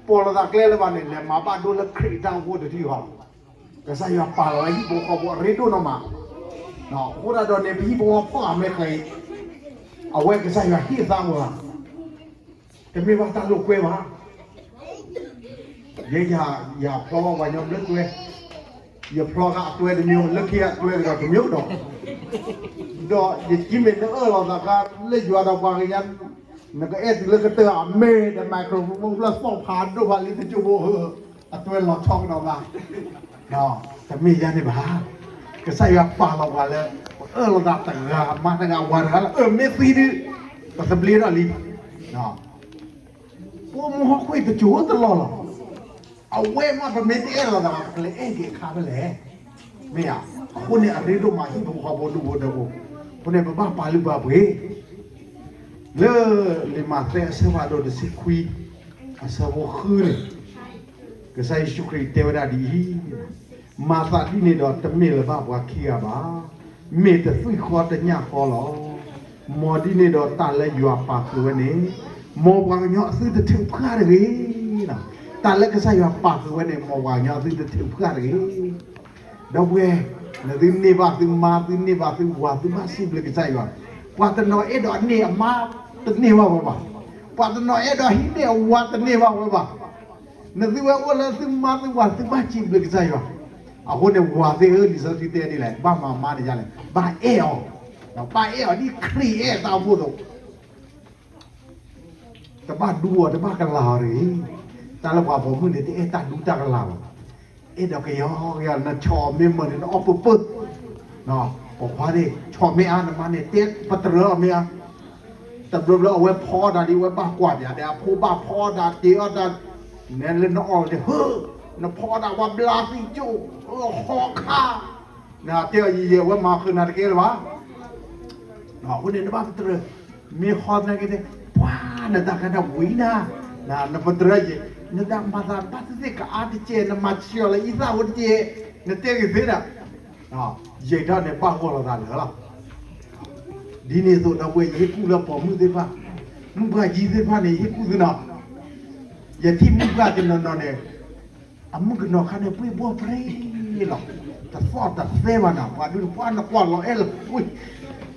ပိာ်လိာ်သးကျဲလၢၤဘၣ်န့ၣ်, လဲၤမၤဘၣ်ဒိလၢခရံာ်အတၢ်အိၣ်ဖှိၣ်တထံၣ်ဃီလီၤ. ကစၢ်ယွၤပာ်လီၤဝဲဟံၣ်ဖိဃီဖိအရ့ဒိၣ်နီၢ်မး, အဃိသတးဒီးန့ၣ် ပဟံၣ်ဖိဃီဖိအမဲာ်ချံ, အဝဲကစၢ်ယွၤဟ့ၣ်သါဝဲ, တမ့ၢ်ဘၣ်တၢ်လိာ်ကွဲဘၣ်. ယဲယၤ, ယၤဖျီဘၣ်ပှၤကညီဘျၢတွဲ, ယဖျီဃာ်အတွဲတမံၤ, လၢခံအတွဲကဒီးတမံၤဒီး, ဒီးယကမ့ၢ်နအၢၣ်လီၤသးခါလၢယွၤဒီးပှၤကညီ, နကအဲၣ်တုၤလၢကတၢၢ်အမဲာ်ဒီး microphone ဖျၢၣ်သီၣ်ဖးဒိၣ်ဖးလံတကၠိဖိဧၢ, အတွဲလီၤဆီကဒီးဘၣ်. တမ့ၢ်ယၤန့ၣ်ဘၣ်, ကစၢ်ယွၤပာ်လီၤပှၤလၢ ပအၢၣ်လီၤသးတဂၤမါတဂၤဝၤတဂၤလၢ အၢၣ်မ့ၢ်သံဒုး, ပသဘျ့ထီၣ်လံ. ပအိၣ်မူဟီၣ်ခိၣ်တစိၢ်တလီၢ်လီၤ. အဝဲမ့ၢ်ပမ့ၢ်တအဲၣ်လီၤသးဘၣ် ပကလဲၤအဲၣ်က့ၤအခါဖဲလဲၣ်. မ့ၢ်ဧါ, အဃိန့ၣ်အရ့ဒိၣ်မးဟံၣ်ဖိဃီဖိဒူၣ်ဖိထၢဖိ, အဃိန့ၣ် ပဘၣ်ပာ်လုၢ်ပာ်ပှ့ၤ လၢလံာ်မးသဲအဆၢဖးဒိၣ်တဆံခွံ, အဆၢဖိဃုန့ၣ်, ကစၢ်ယ့ၣ်ၡူးခရံာ်တဲဝဲဒၣ်ဒ်အံၤ, မၤသးဒ်န့ၣ်ဒီးတမ့ၢ်လၢၤဘၣ်ပှၤခံဂၤဘၣ်, မ့ၢ်တသွံၣ်ဃီတညၣ်ဃီလီၤ. မ်ဒ်န့ၣ်ဒီးတၢ်လၢယွၤပာ်ဃုာ်ဝဲန့ၣ်, မ်ပှၤကညီအသုတထုးဖှၣ်တဂ့ၤ. တၢ်လၢကစၢ်ယွၤပာ်ဃုာ်ဝဲန့ၣ် မ်ပှၤကညီအသုတထုးဖှၣ်တဂ့ၤ. ဒီပုၢ်ဝဲၢ်, နသုန့ၢ်ဘၣ်သုမါ, သုန့ၢ်ဘၣ်သုဝၤ, သုဘၣ်စံးဘျုးကစၢ်ယွၤ. ပှၤတနီၤအဲၣ်ဒိးန့ၢ်အမါတန့ၢ်ဘၣ်ဝဲဘၣ်. ပှၤတနီၤအဲၣ်ဒိးဟံးန့ၢ်အဝၤတန့ၢ်ဘၣ်ဝဲဘၣ်. နသုဝဲအိၣ်လၢသုမါသုဝၤ သုဘၣ်စံးဘျုးကစၢ်ယွၤ. အဃိန့ၣ် ဝၤသ့ၣ်ဧၢ, လံာ်စီဆှံတဲဒ်လဲၣ်, ဘၣ်မၤမါန့ၣ်ဒ်လဲၣ်, ဘၣ်အဲၣ်အီၤ, ဘၣ်အဲၣ်အီၤဒ်ခရံာ်အဲၣ်အတၢ်အိၣ်ဖှိၣ်အသိး တဘၣ်ဒူအီၤ, တဘၣ်ကလာ်အီၤတဂ့ၤ. တၢ်လၢပှၤပိာ်မုၣ်န့ၣ် တအဲၣ်တၢ်ဒူတၢ်ကလာ်ဘၣ်. အဲၣ်ဒိးကယီကယီ, နဆီၣ်အီၤမ့ၢ်မုာ်န့ၣ် နအီၣ်ပၢၢ်ပၢၢ်. ပိာ်ခွါန့ၣ် ဆီၣ်မ့ၢ်အါ နမါန့ၣ် တဲပတြၢၤအီၤမ့ၢ်အါ. တဘျီဘျီအဝဲဖီအီၣ်တၢ်ဒီး အဝဲဘၣ်ကွၢ်ပၠးဒီး အဖိဘၣ်ဖီအီၣ်တၢ် တ့အီၣ်တၢ်, နဲလၢနအီၣ်န့ၣ် ဟၢ, နဖီအီၣ်တၢ် ပှၤဘျါသံကၠိၣ်, ဟီခါ နတဲအီၤယံာ်ယံာ် အဝဲမၤဃုာ်နၤတကဲလၢၤဘၣ်. အဃိန့ၣ် နဘၣ်ပတြၢၤ, မ့ၢ်ဃီသနာ်က့န့ၣ် ပှၤနတၢ်ကဒၣ်ဝံၤနၤ, နပတြၢၤယံာ်, နတၢ်မၤသးဘၣ်သ့ၣ်သ့ၣ်ကအါတကဲး, နမၤစၢၤအီၤလၢအံသၣ်ဖိတကဲး, နတဲဂ့ၤသ့ဒၣ်. ယံာ်ထီၣ်န့ၣ်ဘၣ်ဂီၢ်လိာ်သးလၢာ်လီၤ. ဒ်န့ၣ်အသိးဒီပုၢ်ဝဲၢ် ယဟ့ၣ်ကူၣ်လၢပိာ်မုၣ်သ့ၣ်တဖၣ်, မုၣ်ပှၢ်ကၠံသ့ၣ်တဖၣ်န့ၣ် ယဟ့ၣ်ကူၣ်သုနီၤ. ယထံၣ်မုၣ်ပှၢ်တနီၤနီၤန့ၣ် အမုၣ်ကနီၤခါန့ၣ် ပှ့ၤဘီၣ်ပြ့လီၤ. တသီၣ်တသဲဘၣ်နီၤ, ပှၤဒုးပှၤနကွၢ်လီၤအဲၣ်လီၤကွံ,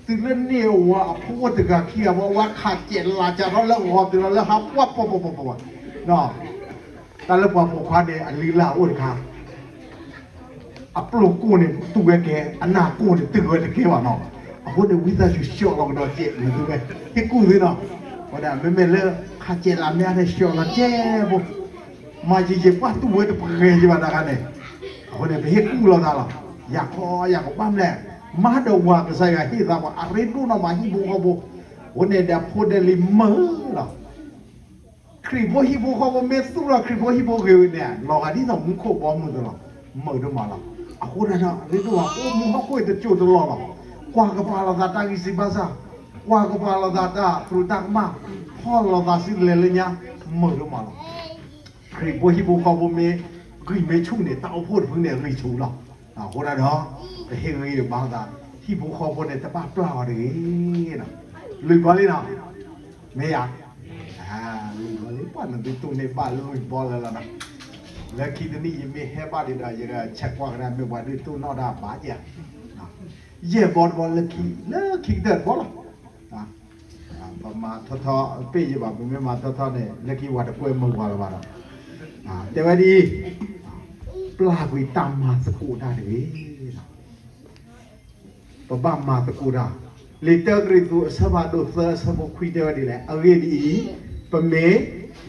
တုၤလၢန့ၣ်အဝၤအဖိအိၣ်တဂၤခံဂၤ ဝဲဝဲခးစဲးလးစးထီၣ်လၢဂီၤတုၤလီၤလၢဟးပှၢ်ပှၢ်ပှၢ်ပှၢ်ပှၢ်, တၢ်လၢပှၤပိာ်ခွါန့ၣ် အလံၤလၢအအိၣ်တခါ အပျိၢ်ကိၢ်န့ၣ်တူၢ်ဝဲကဲ, အနၢ်ကိၢ်န့ၣ်တုၢ်ဝဲတကဲဘၣ်နီၤ. အဃိန့ၣ် ဝံသးစူၤဆှီလီၤကဒီးစဲး နသုဝဲ ဟ့ၣ်ကူၣ်သုနီၤ. ဝဲဒၣ်မ့မ့ၢ်လၢ ခးစဲးလးမ့ၢ်အါန့ၣ် ဆှီလီၤစဲးဖိ, မၤယံာ်ယံာ်ပှၢ်တူၢ်ဝဲတပှဲၤယဘၣ်တခါန့ၣ်, အဃိန့ၣ် ပဟ့ၣ်ကူၣ်လိာ်သးလီၤ. ယၤခီယၤကဘၣ်မလဲၣ်, မၤဒီးဝၤကစၢ်ယွၤဟ့ၣ်သးပှၤအရ့ဒိၣ်နီၢ်မးဟံၣ်ဖိဃီဖိ, အဃိန့ၣ်ဒီးဖိဒဲလံမုာ်လီၤ. ခရံာ်ဖိဟံၣ်ဖိဃီဖိမ့ၢ်သူၣ်ထီၣ်ခရံာ်ဖိဟံၣ်ဖိဂ့ၤဝဲန့ၣ် လီၤဂာ်ဒ်သိးမူခိၣ်ဘီမုၢ်သိးလီၤ, မုာ်ဒိၣ်မးလီၤ. အဃိသတးဒီး ရ့ဒိၣ်ဘၣ်အိၣ်မူဟီၣ်ခိၣ်အံၤတစိၢ်တလီၢ်လီၤ. ကွၢ်ကပာ်လိာ်သးတၢ်ဂံၢ်စၢ်ဘါစၢ်, ကွၢ်ကပာ်လိာ်သးတၢ်သရူးတၢ်ကမၣ်, ဖီၣ်လိာ်သးစုလဲၤလၢညါ, မုာ်ဒိၣ်မးလီၤ. ခရံာ်ဖိဟံၣ်ဖိဃီဖိမ့ၢ်ဂံၢ်မ့ၢ်ဆူၣ်န့ၣ် တၢ်အိၣ်ဖှိၣ်တဖုန့ၣ်ဂံၢ်ဆူၣ်လီၤ. အဃိသတးဒီး ပဟ့ၣ်ဂံၢ်ဘါသး, ဟံၣ်ဖိဃီဖိန့ၣ် တဘၣ်ပျၢ်အီၤတဂ့ၤ. လွံၢ်ဘီလံနီၤ, မ့ၢ်ယၤ, လွံၢ်ဘီလံ ပှၤနသုတိၢ်န့ၢ်ဘၣ်လွံၢ်ဘီလၢလီၤနီၤ. လၢခံတနံၣ်ယမ့ၢ်ဟဲဘၣ်ဒံးဒီး ယကဆဲးကွၢ်ကဒါ မ့ၢ်ပှၤဒုးတိၢ်နီၣ်တၢ်ဘၣ်ယဲ, ယဲၢ်ဘီတဘီလၢခံ, လၢခံကတၢၢ်တဘီလီၤ. ပမၤထီထီ ပ့ၢ်ယဘၣ် ပမ့ၢ်မၤထီထီန့ၣ် လၢခံပှၤတကွဲမုာ်ပှၤလၢၤဘၣ်ဒီး, တဲဝဲဒ်အံၤ, ပျၢ်ကွံာ်တၢ်မၤသကိးတၢ်တဂ့ၤ. ပဘၣ်မၤသကိးတၢ်, လံာ်တၢကရံၣ်သူးအဆၢဖးဒိၣ်သၢအဆၢဖိခွံတဲဝဲဒ်လဲၣ်, အဂ့ၢ်ဒ်အံၤ, ပမ့ၢ်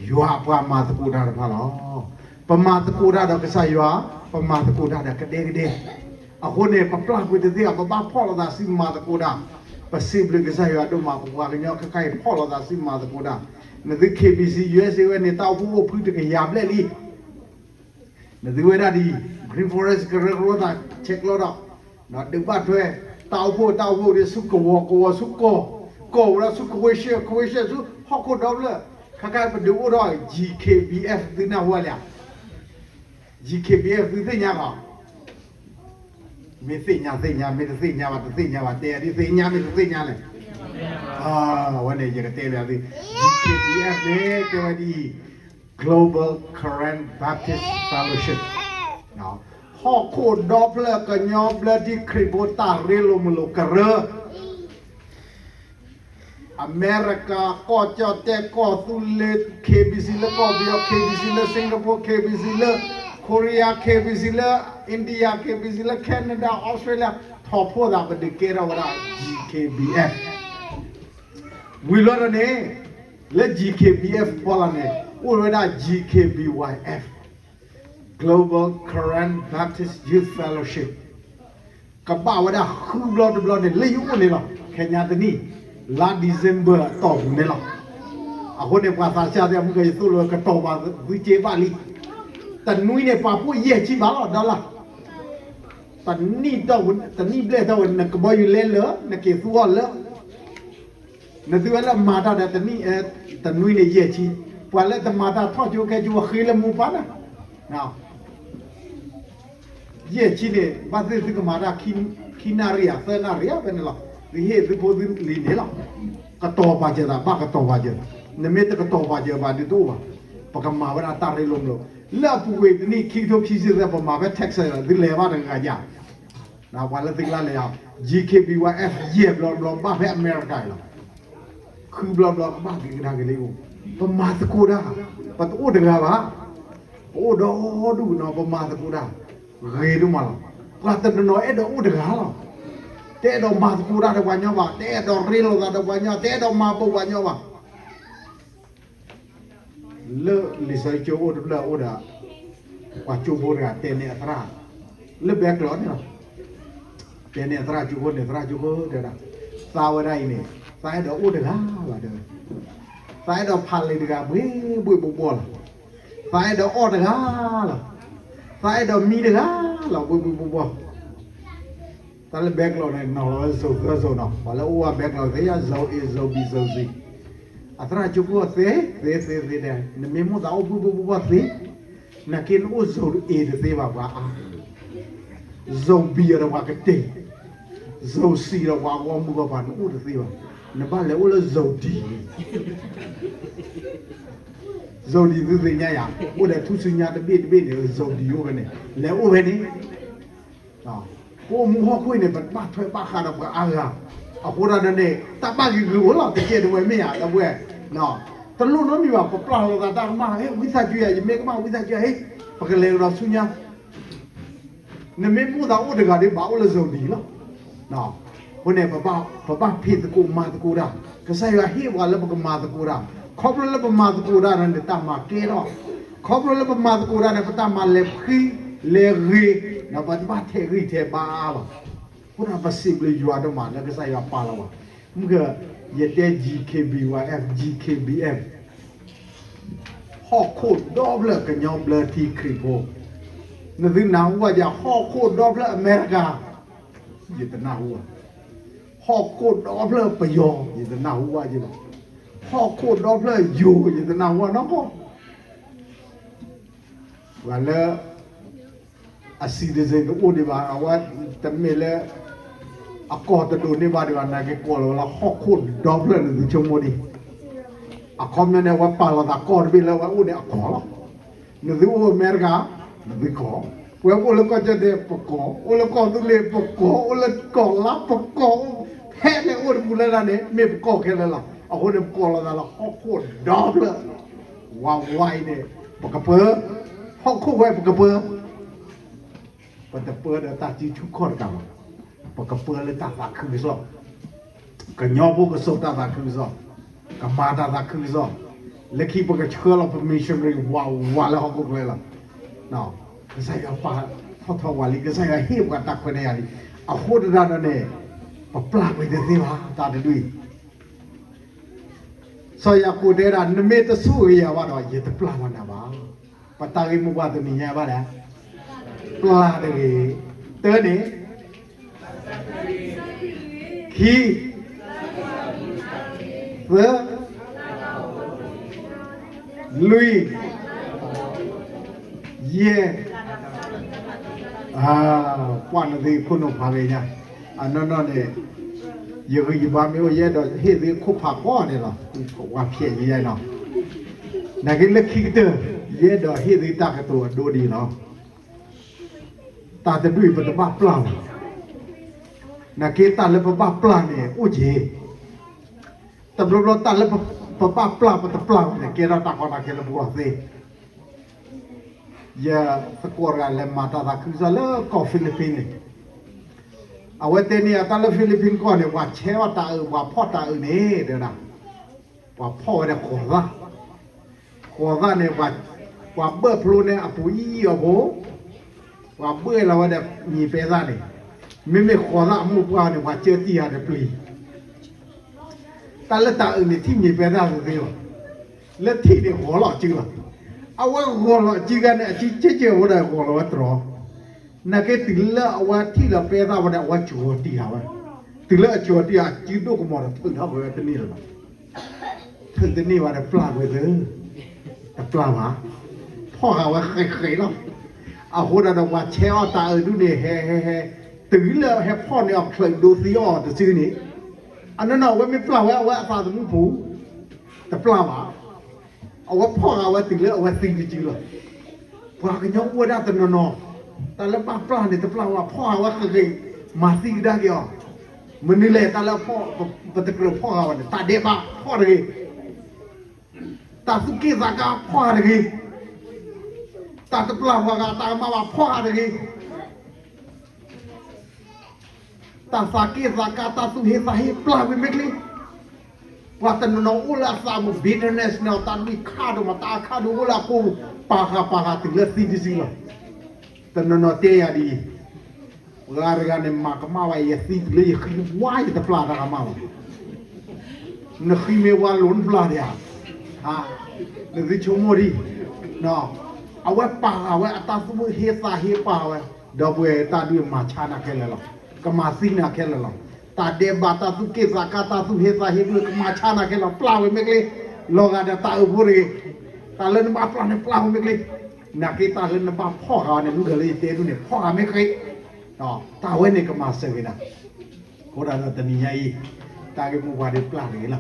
ယွၤအပှၤမၤသကိးတၢ်တဖၣ်လီၤ. ပမၤသကိးတၢ်ဒီးကစၢ်ယွၤ, ပမၤသကိးတၢ်ဒီးကဒဲကဒဲ. အဃိန့ၣ် ပပျၢ်ကွံာ်တသ့ဘၣ်, ပဘၣ်ဖီၣ်လိာ်သးစုမၤသကိးတၢ်, ပစံးဘျုးကစၢ်ယွၤဒိၣ်မး ပပှၤကညီခဲခါအံၤဖီၣ်လိာ်သးစုမၤသကိးတၢ်. နသု K B C U S A ဝဲန့ၣ်တၢ်အိၣ်ဖှိၣ်အိၣ်ဖုတကယၤဘျဲၣ်လံ နသုဝဲဒၣ်ဒ်အံၤ Green Forest ကရၢကရိသးဆဲးကျိးဒီး, ဒုးဘၣ်ထွဲ တၢ်အိၣ်ဖှိၣ်တၢ်အိၣ်ဖှိၣ်ဒီးဆူကဝီၤ ကဝီၤဆူကီၢ်, ကီၢ်ဝဲဒၣ်ဆူကဝ့ၢ်ရှဲၣ်, ကဝ့ၢ်ရှဲၣ်ဆူဟီၣ်ခိၣ်ဒီဖျၢၣ်, ခဲခါပဒုးအိၣ်ထီၣ် G K B F သုနၢ်ဟူဝဲလံဧါ, G K B F သုသ့ၣ်ညါလီၤ. မ့ၢ်သ့ၣ်ညါသ့ၣ်ညါ, မ့ၢ်တသ့ၣ်ညါဘၣ်တသ့ၣ်ညါဘၣ်, တဲဒ်သ့ၣ်ညါမ့ၢ်တသ့ၣ်ညါလဲၣ်. အဝဲန့ၣ်ယကတဲဘၣ်သု, G K B F န့ၣ် တဲဝဲဒ်အံၤ Global Karen Baptist Fellowship, ဟီၣ်ခိၣ်ဒီဖျၢၣ်ကညီဘျၢထံခရံာ်ဖိတၢ်ရ့လိာ်မုာ်လိာ်ကရၢ, အမဲရကၤ ကီၢ်ကၠီၣ်တဲၣ် ကီၢ်သူလ့ၤ K B C လၢကီၢ်ပယီၤ K B C လၢ Singapore K B C လၢ Korea K B C လၢ India K B C လၢ Canada Australia ထီၣ်ဖိသးပဒုးကဲထီၣ်ဝဲဒၣ် G K B F ဝံၤလီၤဒီးန့ၣ် လၢ G K B F ဖီလာ်န့ၣ် အိၣ်ဝဲဒၣ် G K B Y F, Global Karen Baptist Youth Fellowship, ကဘၣ်ဝဲဒၣ်ဃုဘျီတဘျီန့ၣ် လၢယအိၣ်န့ၣ်လီၤ. ခဲညါတနံၣ် လါ December အတီၢ်ပူၤန့ၣ်လီၤ. အဃိန့ၣ် ပှၤသးစၢ်သ့ၣ်အမုၢ်ကယသိၣ်လိာ်ကတီၤပာ်သုစ့ဘၣ်လံ. တနွံန့ၣ် ပာ်ဖှိၣ်ယဲၢ်ဆံဘၣ်လီၤ dollar. တနံၣ်တီၢ်ပူၤ တနံၣ်ဘျဲၣ်တီၢ်ဝဲ နကဘီယူၤလဲလၢာ် နက့ၤသူအီၤလၢာ် နသုဝဲလၢမၤတၢ်ဒီး တနွံန့ၣ်ယဲၢ်ဆံ, ပှၤလၢတမၤတၢ်ထီၣ်ကၠိခဲကၠိအဃ့လၢမူပၢ်န့ၣ်, ယဲၢ်ဆံန့ၣ် ဘၣ်သ့ၣ်သုကမၤတၢ် ခံနၣ်ရံၣ်ဧါ သၢနၣ်ရံၣ်ဧါ ဖဲန့ၣ်လီၤ. သုဟ့ၣ်သုဖိသုလံၤန့ၣ်လီၤ. ကတီၤပာ်စၢၤသး ဘၣ်ကတီၤပာ်စၢၤ, နမ့ၢ်တကတီၤပာ်စၢၤဘၣ်ဒုးတအိၣ်ဘၣ်. ပကမၤဝဲဒၣ်တၢ်ရ့လိာ်မုာ်လိာ်, လၢအပူၤကွံာ်တနံၣ် ခံကထိခံဆံသၢ ပမၤဖဲ Texas သုလဲၤဘၣ်တဂၤယၤ ပှၤလၢသုကျါလဲၤယၤ, G K B Y F ယဲၢ်ဘျီတဘျီ ဘၣ်ဖဲအမဲရကၤအံၤလီၤ. ဃုဘျီတဘျီ ကဘၣ်က့ၤကဒါက့ၤလၢအအိၣ်, ပမၤသကိးတၢ်, ပတအိၣ်တဂၤဘၣ်, ပအိၣ်ဒီဒူၣ်နီၤ ပမၤသကိးတၢ်, ဂ့ၤဒိၣ်မးလီၤ. ပှၤတနီၤနီၤအဲၣ်ဒိးအိၣ်တဂၤလီၤ. တအဲၣ်ဒိးမၤသကိးတၢ်ဒီးပှၤညီဘၣ်, တအဲၣ်ဒိးရ့လိာ်သးဒီးပှၤညီ, တအဲၣ်ဒိးမၤပိာ်ပှၤညီဘၣ်. လၢလံာ်စီဆှံကၠိအိၣ်တဖျၢၣ်အိၣ်ဒီး ပှၤကၠိဖိတဂၤတဲန့ၢ်အသရၣ် လၢဘဲကျိးန့ၣ်လီၤ. တဲန့ၢ်အသရၣ်ကၠိဖိန့ၣ် သရၣ်ကၠိဖိတဲဒၣ်, သးဝဲဒၣ်အံၤန့ၣ် သးအဲၣ်ဒိးအိၣ်တဂၤလီၤတဲဝဲ, သးအဲၣ်ဒိးဖးလံာ်တဂၤဘှ့ဘှ့ဘှီဘှီလီၤ. သးအဲၣ်ဒိးအီၣ်တဂၤလီၤ. သးအဲၣ်ဒိးမံတဂၤလီၤ ဘှ့ဘှ့ဘှီဘှီ တၢ်လၢဘဲကျိးန့ၣ် နီၤလီၤဝဲ zone သၢ zone နီၤ, ပှၤလၢအိၣ်ဝဲဘဲကျိးသ့ zone A zone B zone C, အသရၣ်ကၠိဖိသ့ သ့သ့သ့တဲ, နမ့ၢ်မိၣ်သးအိၣ်ဘှ့ဘှ့ဘှီဘှီသ့, နာ်က့နအိၣ် zone A တသ့ဘၣ်ပှၤအါ, zombie ဒီးပှၤကတဲာ်, zombie ဒီးပှၤဂီၢ်မုၢ်ဂီၢ်ပၤ နအိၣ်တသ့ဘၣ်. နဘၣ်လဲၤအိၣ်လၢ zombie န့ၣ်, zombie သုသ့ၣ်ညါယၤ, အိၣ်ဒီးထူၣ်စုညါတဘ့ၣ်တဘ့ၣ်န့ၣ် zombie အိၣ်ဖဲန့ၣ်, လဲၤအိၣ်ဖဲန့ၣ် ပအိၣ်မူဟီၣ်ခိၣ်န့ၣ် ပဘၣ်ထွဲဘၣ်ဃးဒီးပှၤအါဂၤ, အဃိဒၣ်ဒီးန့ၣ် တၢ်ဘၣ်ဂ့ၤဂ့ၤအိၣ်လီၤ တကဲတဝဲမ့ၢ်ဧါ ဒီပုၢ်ဝဲၢ်, တလိၣ်နီတမံၤဘၣ် ပပျၢ်လိာ်သးတၢ်ကမၣ် ဟ့ၣ်ဝံသးစူၤယၤ ယမ့ၢ်ကမၣ်ဝံသးစူၤယၤ ဟ့ၣ် ပကလဲၤကဒီးဆူညါ နမ့ၢ်မိၣ်သးအိၣ်တဂၤဒီး ဘၣ်အိၣ်လၢ zombie လီၤ. အဃိန့ၣ် ပဘၣ်ဖံးသကိးမၤသကိးတၢ်, ကစၢ်ယွၤဟ့ၣ်ပှၤလၢပကမၤသကိးတၢ်, ခီဖျိလၢပမၤသကိးတၢ်ဒီးန့ၣ် တၢ်မၤကဲထီၣ်, ခီဖျိလၢပမၤသကိးတၢ်န့ၣ် ပတၢ်မၤလဲၤဖှံလဲၤဂ့ၤ, ဒီးပတဘၣ်ထဲးဂံၢ်ထဲးဘါအါဘၣ်. အဃိဒီးပစံးဘျုးယွၤဒိၣ်မးလၢကစၢ်ယွၤပာ်လီၤပှၤ, မုၢ်က ယတဲ G K B Y F, G K B F ဟီၣ်ခိၣ်ဒီဖျၢၣ်ကညီဘျၢထံခရံာ်ဖိ, နသုနၢ်ဟူဘၣ်ယၤ ဟီၣ်ခိၣ်ဒီဖျၢၣ်အမဲရကၤ, ယတနၢ်ဟူဘၣ်, ဟီၣ်ခိၣ်ဒီဖျၢၣ်ပယီၤ ယတနၢ်ဟူဘၣ်ယဲဘၣ်, ဟီၣ်ခိၣ်ဒီဖျၢၣ်ယိၤ ယတနၢ်ဟူဘၣ်နီၢ်ကီၢ်, ပှၤလၢ အ citizen တအိၣ်ဒံးဘၣ်, အဝဲတမ့ၢ်လၢ အကီၢ်တဒိးန့ၢ်ဘၣ်ဒံးဘၣ်, နာ်က့ကိးလီၤဝဲလၢဟီၣ်ခိၣ်ဒီဖျၢၣ် နသုဆိကမိၣ်ဒံး, အခီပညီန့ၣ် အဝဲပာ်လီၤသးကီၢ်တဘ့ၣ်လၢအဝဲအိၣ်န့ၣ်အကီၢ်လီၤ. နသုအိၣ်အမဲရကၤ, နသုကီၢ်, ပဝဲပအိၣ်လၢကီၢ်ကၠီၣ်တဲၣ် ပကီၢ်, အိၣ်လၢကီၢ်သူလ့ၤ ပကီၢ်, အိၣ်လၢကီၢ်လါ ပကီၢ်, ဖဲန့ၣ်အိၣ်တပူၤလၢဒၣ်န့ၣ် မ့ၢ်ပကီၢ်ခဲလၢာ်လီၤ. အဃိန့ၣ် ပကိးလီၤသးလၢဟီၣ်ခိၣ်ဒီဖျၢၣ်, ဝါဝါအံၤန့ၣ် ပကပၢ, ဟီၣ်ခိၣ်ဝဲပကပၢ ပတပၢဒီးတၢ်စုဆူၣ်ခီၣ်တကးဘၣ်, ပကပၢလၢတၢ်သးခုကစီၣ်, ကညီဖိကစိာ်တၢ်သးခုကစီၣ်, ကမၤတၢ်သးခုကစီၣ်, လၢခံပကဆှၢလီၤပ missionary ဝးဝးလၢဟီၣ်ခိၣ်ချၢလီၤ. ကစၢ်ယွၤပာ်ထီၣ်ထီဝဲလံ, ကစၢ်ယွၤဟ့ၣ်ပှၤတၢ်ခွဲးတၢ်ယာ်လံ, အဃိသတးဒီးန့ၣ် ပပျၢ်ကွံာ်တသ့ဘၣ် တၢ်တဒူၣ်အံၤ စီၤယၤကိာ်တဲဒၣ် နမ့ၢ်တဆိၣ်ဂ့ၤယၤဘၣ်ဒီး ယတပျၢ်ဘၣ်နၤဘၣ်. ပတၢ်ဂ့ၢ်မိၢ်ပှၢ်တနံၤညါဘၣ်လဲၣ်, ပျၢ်တဂ့ၤ, တၢန့ၣ်, ခံ, သၢ, လွံၢ်, ယဲၢ်, ကွၢ်နသုခိၣ်နူာ်ဖးဂ့ၤညါ, အနီၢ်နီၢ်န့ၣ် ယဂံၢ်ယဘါမ့ၢ်အိၣ် ယအဲၣ်ဒိးဟ့ၣ်သုခိၣ်ဖးကိးဂၤဒဲးလီၤ, ဝၤဖျဲးယဲနီၤ, နာ်က့လၢခံကတၢၢ် ယအဲၣ်ဒိးဟ့ၣ်သုတၢ်ကတိၤအဒိဒ်အံၤလီၤ. တၢ်တဒူၣ်အံၤပတဘၣ်ပျၢ်ဘၣ်, နာ်က့တၢ်လၢပဘၣ်ပျၢ်န့ၣ်အိၣ်က့ၤ, တဘျီဘျီတၢ်လၢပဘၣ်ပျၢ်ပတပျၢ်ဘၣ်န့ၣ် ကဲထီၣ်တၢ်ကီတၢ်ခဲလၢပဂီၢ်သ့ ယသကိးတဂၤလဲၤမၤတၢ်သးခုကစီၣ်လၢကီၢ် Philippines န့ၣ်, အဝဲတဲန့ၢ်အတၢ်လၢ Philippines ကီၢ်န့ၣ် ပှၤဆဲးအီၣ်တၢ်အုး ပှၤဖီၣ်တၢ်အုးန့ၣ် တဲဝဲဒၣ်, ပှၤဖီၣ်ဝဲဒၣ်ဃိးသၣ်, ဃိးသၣ်န့ၣ် ပှၤဘၢၣ်ဖျိန့ၢ်အပူၤအံၤအီၤဖိ, ပှၤဘၢၣ်လီၤဝဲဒီးမ့ၤပဲသၣ်န့ၣ်, မ့မ့ၢ်ဃိးသၣ်အမိၢ်ပှၢ်န့ၣ် ပှၤကၢတံၢ်ဧါဒီးပျံၤ တၢ်လၢတၢ်အုးန့ၣ် ထံၣ်မ့ၤပဲသၣ်သ့သ့လီၤ. လၢထံၣ်န့ၣ်ဂီၤလီၤစုလီၤ. အဝဲဂီၤလီၤစုခါန့ၣ် အစုကဲကဲဝဲဒၣ်ဂီၤလီၤဝဲတြီၤ. နာ်က့တုၤလၢအဝဲထံၣ်လီၤပဲသၣ်ဝဲဒီး အဝဲစှီၤတံၢ်ဟးဝဲ, တုၤလၢအစှီၤတံၢ်ဟး စုဒိၣ်ကမီၤဒီးထုးထီၣ်ကွံာ်ဝဲတန့ၢ်လၢၤဘၣ်. ထုးတန့ၢ်ဘၣ်ဒီးပျၢ်ကွံာ်သု, တပျၢ်ဘၣ်, ဖီၣ်ဃာ်ဝဲဃဲးဃဲးလီၤ. အဃိဒၣ်ဒီးပှၤဆဲးအီၣ်တၢ်အုးဒုးန့ၣ် ဟဲဟဲဟဲ, တုၤလၢဟဲဖီၣ်န့ၢ်အီၤ ချုးဒိသံအီၤတစုန့ၣ်, အနီၢ်နီၢ်အဝဲမ့ၢ်ပျၢ်ဝဲအဝဲအသးသမူပူၤ, တပျၢ်ဘၣ်. အဝဲဖီၣ်ဃာ်ဝဲတုၤလၢအဝဲသံတစုလီၤ. ပှၤကညီအိၣ်ဝဲဒၣ်တနီၤနီၤ, တၢ်လၢဘၣ်ပျၢ်န့ၣ် တပျၢ်ဘၣ်, ဖီၣ်ဃာ်ဝဲဃဲးဃဲး, မၤသံကဒါက့ၤအီၤ. မနုၤလဲၣ် တၢ်လၢပတကြၢးဖီၣ်ဃာ်ဝဲန့ၣ် တၢ်ဒဲးဘးဖီၣ်တဂ့ၤ, တၢ်သူၣ်က့ၣ်သးကါဖီၣ်ဃာ်တဂ့ၤ, တၢ်တပျၢ်ပှၤဂၤတၢ်ကမၣ်ဘၣ်ဖီၣ်ဃာ်တဂ့ၤ. တၢ်သးက့ၣ်သးကါ တၢ်သူၣ်ဟ့သးဟ့ ပျၢ်ကွံာ်မ့ၢ်ချ့. ပှၤတနီၤနီၤအိၣ်လၢအသးပူၤ bitterness န့ၣ် တၢ်လွံၢ်ခါဒိၣ်မး တၢ်အခါဒိၣ်အိၣ်လၢအကိာ်ပူၤ ပာ်ဃာ်ပာ်ဃာ်တုၤလၢသံတစုလီၤ. တနီၤနီၤတဲယၤဒ်အံၤ, ပှၤတဂၤန့ၣ် မၤကမၣ်ဝဲ ယသံတုၤလၢယဃံဝါ ယတပျၢ်တၢ်ကမၣ်ဘၣ်. နဃံမ့ၢ်ဝါလိၤနပျၢ်ဒံးဧါ. နသုဆိကမိၣ်ဒံး, အဝဲပာ်ဃာ်ဝဲအတၢ်သူၣ်ဟ့သးဟ့ပာ်ဝဲ, ဒီပုၢ်ဝဲၢ် တၢ်ဒုးမၤဆါနၤခဲလၢာ်လီၤ. ကမၤသံနၤခဲလၢာ်လီၤ. တၢ်ဒဲးဘး တၢ်သူၣ်က့ၣ်သးကါ တၢ်သူၣ်ဟ့သးဟ့ဒုး ကမၤဆါနၤခဲလၢာ်လီၤ. ပျၢ်ဝဲမ့ၢ်ချ့, လီၤဂာ်ဒီးတၢ်အုးဖိတဂ့ၤ. တၢ်လၢနဘၣ်ပျၢ်န့ၣ် ပျၢ်ဝဲမ့ၢ်ချ့. နာ်က့တၢ်လၢနဘၣ်ဖီၣ်ဃာ်အီၤန့ၣ် မုၢ်ကလၢယတဲဒုးန့ၣ် ဖီၣ်ဃာ်မ့ၢ်ချ့. တၢ်ဝဲန့ၣ်ကမၤစၢၤက့ၤနၤ. အဃိဒီးတနံၤညါအံၤ တၢ်ဂ့ၢ်မိၢ်ပှၢ်ဒ်ပျၢ်တဂ့ၤလီၤ.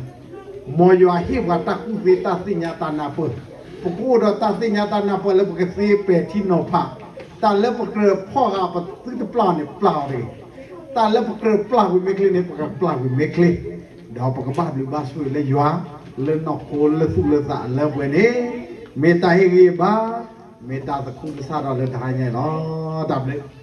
မ်ယွၤဟ့ၣ်ပှၤတၢ်ကူၣ်သ့တၢ်သ့ၣ်ညါတၢ်နၢ်ပၢၢ်, ပကအိၣ်ဒီးတၢ်သ့ၣ်ညါတၢ်နၢ်ပၢၢ်လၢပကသ့ပဲာ်ထံနီၤဖး, တၢ်လၢပကြၢးဖီၣ်ဃာ်ပသုတပျၢ်န့ၣ် ပျၢ်အီၤတဂ့ၤ. တၢ်လၢပကြၢးပျၢ်ကွံာ်မ့ၢ်ချ့န့ၣ် ပကပျၢ်ကွံာ်မ့ၢ်ချ့, ဒီးပကဘၣ်ဘျုးဘၣ်ဆိၣ်ဂ့ၤလၢယွၤ, လၢနီၢ်ခိလၢသူၣ်လၢသးလၢပှဲၤန့ၣ်, မ့ၢ်တၢ်ဟ့ၣ်ဂံၢ်ဘါ, မ့ၢ်တၢ်သးခုကစီၣ်ဒီးလၢတဟါညါအံၤလီၤ. တၢ်ဘျုး